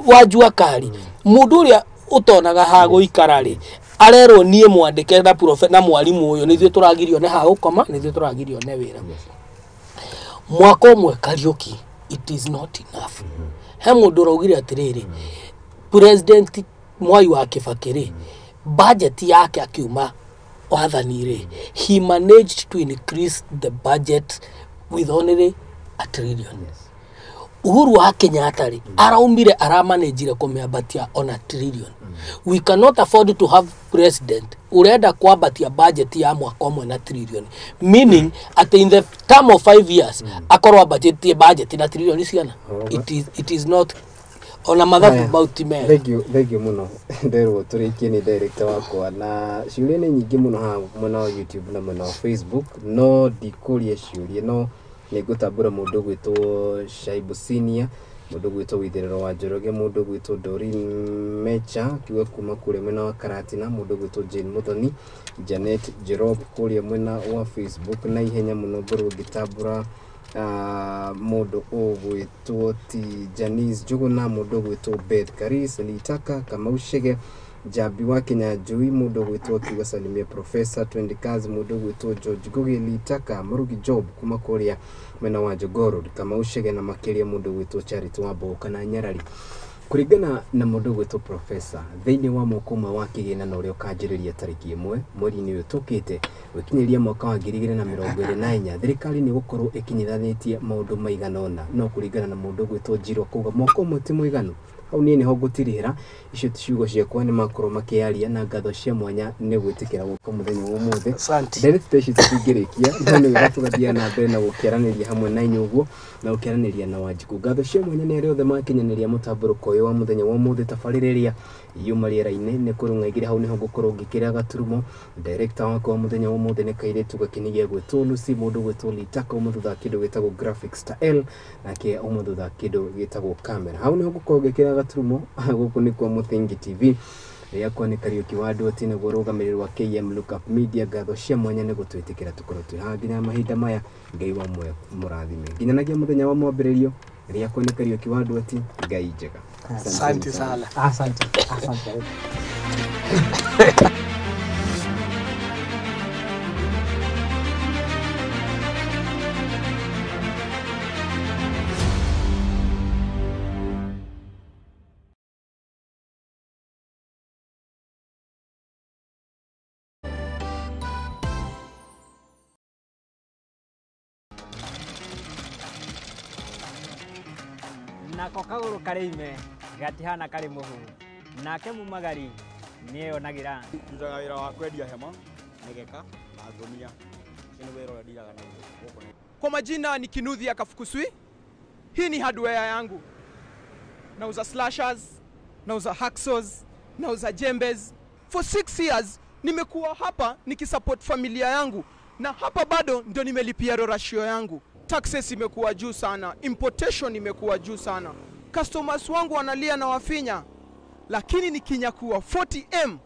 wa jua kali mundu uria utonaga ha guikara ri arerwo nie mwandike na profe na mwarimu uyu nithuĩ tũragirio nĩ ha gũkoma nithuĩ tũragirio nĩ wĩra. Mwaka ũmwe Kariuki it is not enough. He mũndũ ũraugire atĩrĩrĩ President Mwai wa Kibaki rĩ budget yake akiuma wathani rĩ he managed to increase the budget with only a trillion. Uhuru wa Kenyatta rĩ araumire aramanagire kũmĩambatia on a trillion. We cannot afford to have president urenda kwambatia budget ya mwaka ũmwe na trillion, meaning at in the term of 5 years akorwo ambatĩtie budget na trillion ciana. It is not ona mathabu mauti mega. Thank you muno nderwo turikie ni director wakwa na ciuria ni nyingi muno ha mwena wa YouTube na mwena wa Facebook no ndikũrie ciuria no nĩngũtambũra mũndũ gwĩtwo Shaibu Senior, mũndũ gwĩtwo Witherero wa Njoroge, mũndũ gwĩtwo Doreen Mecha kiuga kuma kũrĩa mwena wa Karatina, mũndũ gwĩtwo Jane Muthoni, Janet Jerop kũrĩa mwena wa Facebook na ihenya mũno ngorwo ngĩtambũra mũndũ ũgwĩtwo ti Janice Njuguna, mũndũ ũgwĩtwo Beth Karis, Litaka Kamau Chege, Jambi wa Kinyanjui, mũndũ ũgwĩtwo kiuga salimia Professor Twende Kazi, mũndũ ũgwĩtwo George Ngugi, Litaka Murugi Job kuma kũrĩa mwena wa Jogoo, Kamau Chege na makĩria mũndũ ũgwĩtwo Charity Wambo kana Nyarari. Kũringana na mũndũ ũgwĩtwo Professor thĩinĩ wa mwaka ũmwe wa kĩgĩna na ũrĩa ũkanjĩrĩria tarĩki 1 mweri-inĩ ũyũ tũkĩte gũkinyĩria mwaka wa 2024 thirikari nĩ gũkorwo ĩkinyithanĩtie maũndũ maigana ũna no kũringana na mũndũ ũgwĩtwo Njirũ akauga mwaka ũmwe ti mũiganu. Hau niĩ nĩho ngũtirihĩra icio ti ciugo ciakwa nĩ makorwo makĩaria na ngatho cia mwanya nĩ gwĩtĩkĩra gũka mũthenya wa ũmũthĩ. Ndereti ta ici tũtingĩrĩkia no nĩ wega tũgathiĩ na mbere na gũkĩaranĩria hamwe na inyuĩ ũguo na gũkĩaranĩria na Wanjikũ. Ngatho cia mwanya nĩ arĩa othe makinyanĩria mũtambũrũko ũyũ wa mũthenya wa ũmũthĩ tabarĩra ĩrĩa yuma rĩera-inĩ nĩ kũrũng'aigĩre hau nĩho ngũkorwo ngĩkĩra gaturumo. Director wakwa wa mũthenya wa ũmũthĩ nĩ kairĩtu gakeni gĩa gwĩtwo Lucy, mũndũ gwĩtwo Litaka ũmwe thutha kĩndũ gĩtagwo graphics ta L nake ũmwe thutha kĩndũ gĩtagwo camera. Hau nĩho ngũkorwo ngĩkĩra gaturumo gũkũ nĩ kwa Mũthingi TV rĩakwa nĩ Kariuki wa Ndwati nĩguo rũgamĩrĩri wa KM Lookup Media. Ngatho cia mwanya nĩ gũtwĩtĩkĩra tũkorwo twĩ haha nginya mahinda maya. Ngai wa muoyo mũrathime nginyanagia mũthenya wa mwambĩrĩrio. Rĩakwa nĩ Kariuki wa Ndwati. Ngai njega. Asante sana. Asante. Asante. Nako kaguru karĩ ime gatihana karĩ mũhu nake mumagari nĩeyonagira. Ndutaga wĩra wa kwendia hema, mĩgeka na ngũnia. Ũcio nĩ wĩra ũrĩa ndiraga naguo gũkũ. Kwa majina ni Kinuthia Kafukusui. Hii ni hardware yangu. Nauza slashers, nauza hacksaws, nauza jembes. For 6 years nimekuwa hapa nikisupport familia yangu na hapa bado ndio nimelipia ratio yangu. Taxes imekuwa juu sana, importation imekuwa juu sana. Customers wangu wanalia na wafinya. Lakini nikinyakuwa 40M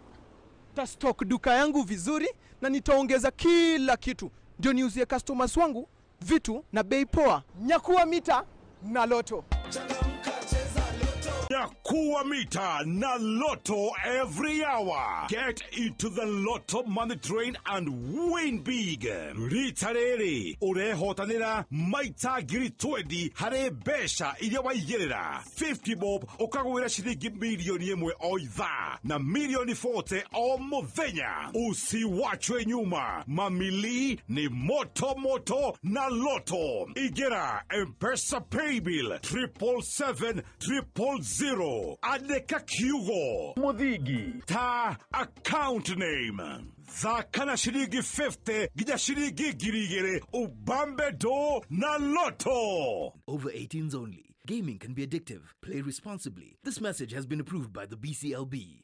ta stock duka yangu vizuri na nitaongeza kila kitu. Ndio niuzie customers wangu vitu na bei poa. Nyakuwa mita na loto. Changamka, cheza loto. Nyakuwa mita na Lotto every hour. Get into the Lotto money train and win big. Rita rĩrĩ ũrehotanĩra maita 20,000 harĩ mbeca iria waigĩrĩra. 50 bob ũkagwĩra ciringi milioni 1 o ithaa na milioni 40 o mũthenya. Usiwachwe nyuma, mamili ni moto moto na Lotto. Igera M-Pesa paybill 777 000. Andĩka kiugo Muthingi ta account name. Thaka na ciringi 50 nginya ciringi 2,000 ubambe do na Lotto. Over 18s only. Gaming can be addictive. Play responsibly. This message has been approved by the BCLB.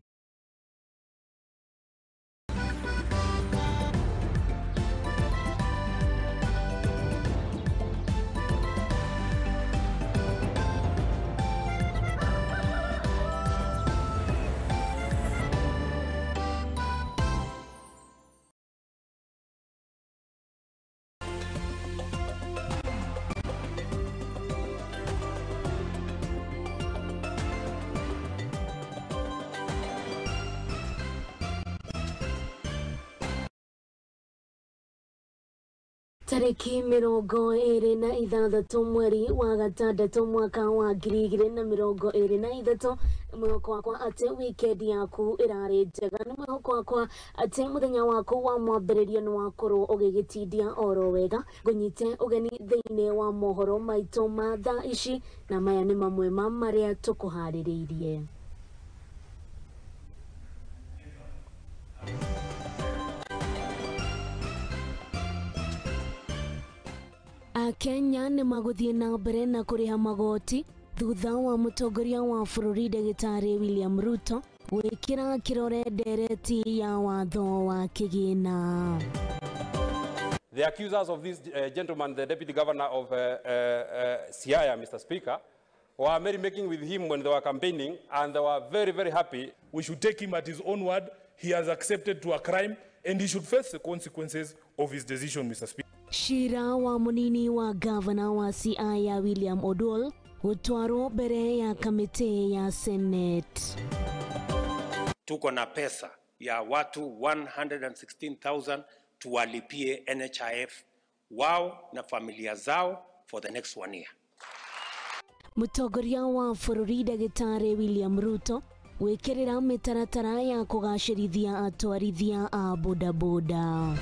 Tarĩki 26 mweri wa gatandatũ mwaka wa 2023. Mwĩhoko wakwa atĩ weekend yaku ĩrarĩ njega, nĩ mwĩhoko wakwa atĩ mũthenya waku wa mwambĩrĩrio nĩ wakorwo ũgĩgĩtindia oro wega. Ngũnyite ũgeni thĩinĩ wa mohoro maitũ ma thaa ici, na maya nĩ mamwe ma marĩa tũkũharĩrĩirie. Akenya nĩ magũthiĩ na mbere na kũrĩha magoti thutha wa mũtongoria wa bũrũri ndagĩtarĩ William Ruto gwĩkĩra kĩrore ndereti ya watho wa kĩgĩna. The accusers of this gentleman, the deputy governor of Siaya, Mr. Speaker, were merrymaking with him when they were campaigning, and they were very, very happy. We should take him at his own word. He has accepted to a crime, and he should face the consequences of his decision, Mr. Speaker. Cira wa munini wa gavana wa Siaya William Odol gutwarwo mbere ya kamĩtĩ ya Senate. Tuko na pesa ya watu 116,000 tuwalipie NHIF wao na familia zao for the next 1 year. Mũtongoria wa bũrũri ndagĩtarĩ William Ruto gwĩkĩrĩra mĩtaratara ya kũgacĩrithia atwarithia a bodaboda.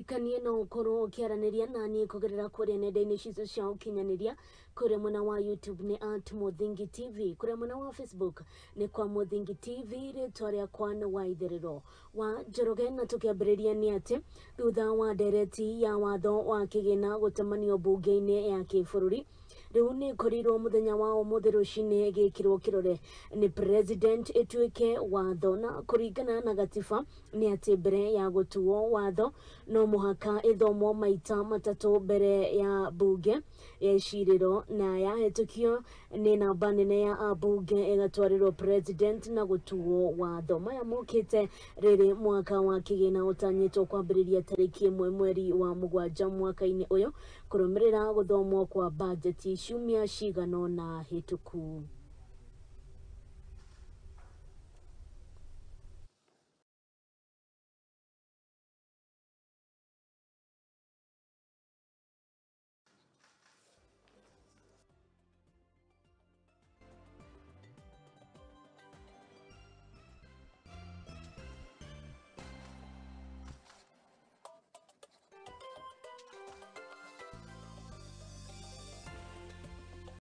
Kanie no ukorwo ukiaranĩria na niĩ kũgerera kũrĩa nenda-inĩ citũ cia ũkinyanĩria, kũrĩa mwena wa YouTube nĩ @Muthingi TV, kũrĩa mwena wa Facebook nĩ kwa Muthingi TV, rĩtwa rĩakwa nĩ Waitherero wa Njoroge. Na tũkĩambĩrĩria nĩ atĩ thutha wa ndereti ya watho wa kĩgĩna gũtamanio mbunge-inĩ ya kĩbũrũri, rĩu nĩ ĩkorirwo mũthenya wa ũmũthĩ rũcinĩ ĩgĩkĩrwo kĩrore nĩ president ĩtuĩke watho, na kũringana na gatiba nĩ atĩ mbere ya gũtuo watho no mũhaka ĩthomwo maita matatũ mbere ya bunge ya icirĩro, na yahĩtũkio nĩ namba nene ya ambunge ĩgatwarĩrwo president na gũtuo watho. Maya mokĩte rĩrĩ mwaka wa kĩgĩna ũtanyĩtwo kwambĩrĩria tarĩki 1 mweri wa 7 mwaka-inĩ ũyũ, kũrũmĩrĩra gũthomwo kwa bajeti ciumia cigana ũna hĩtũku.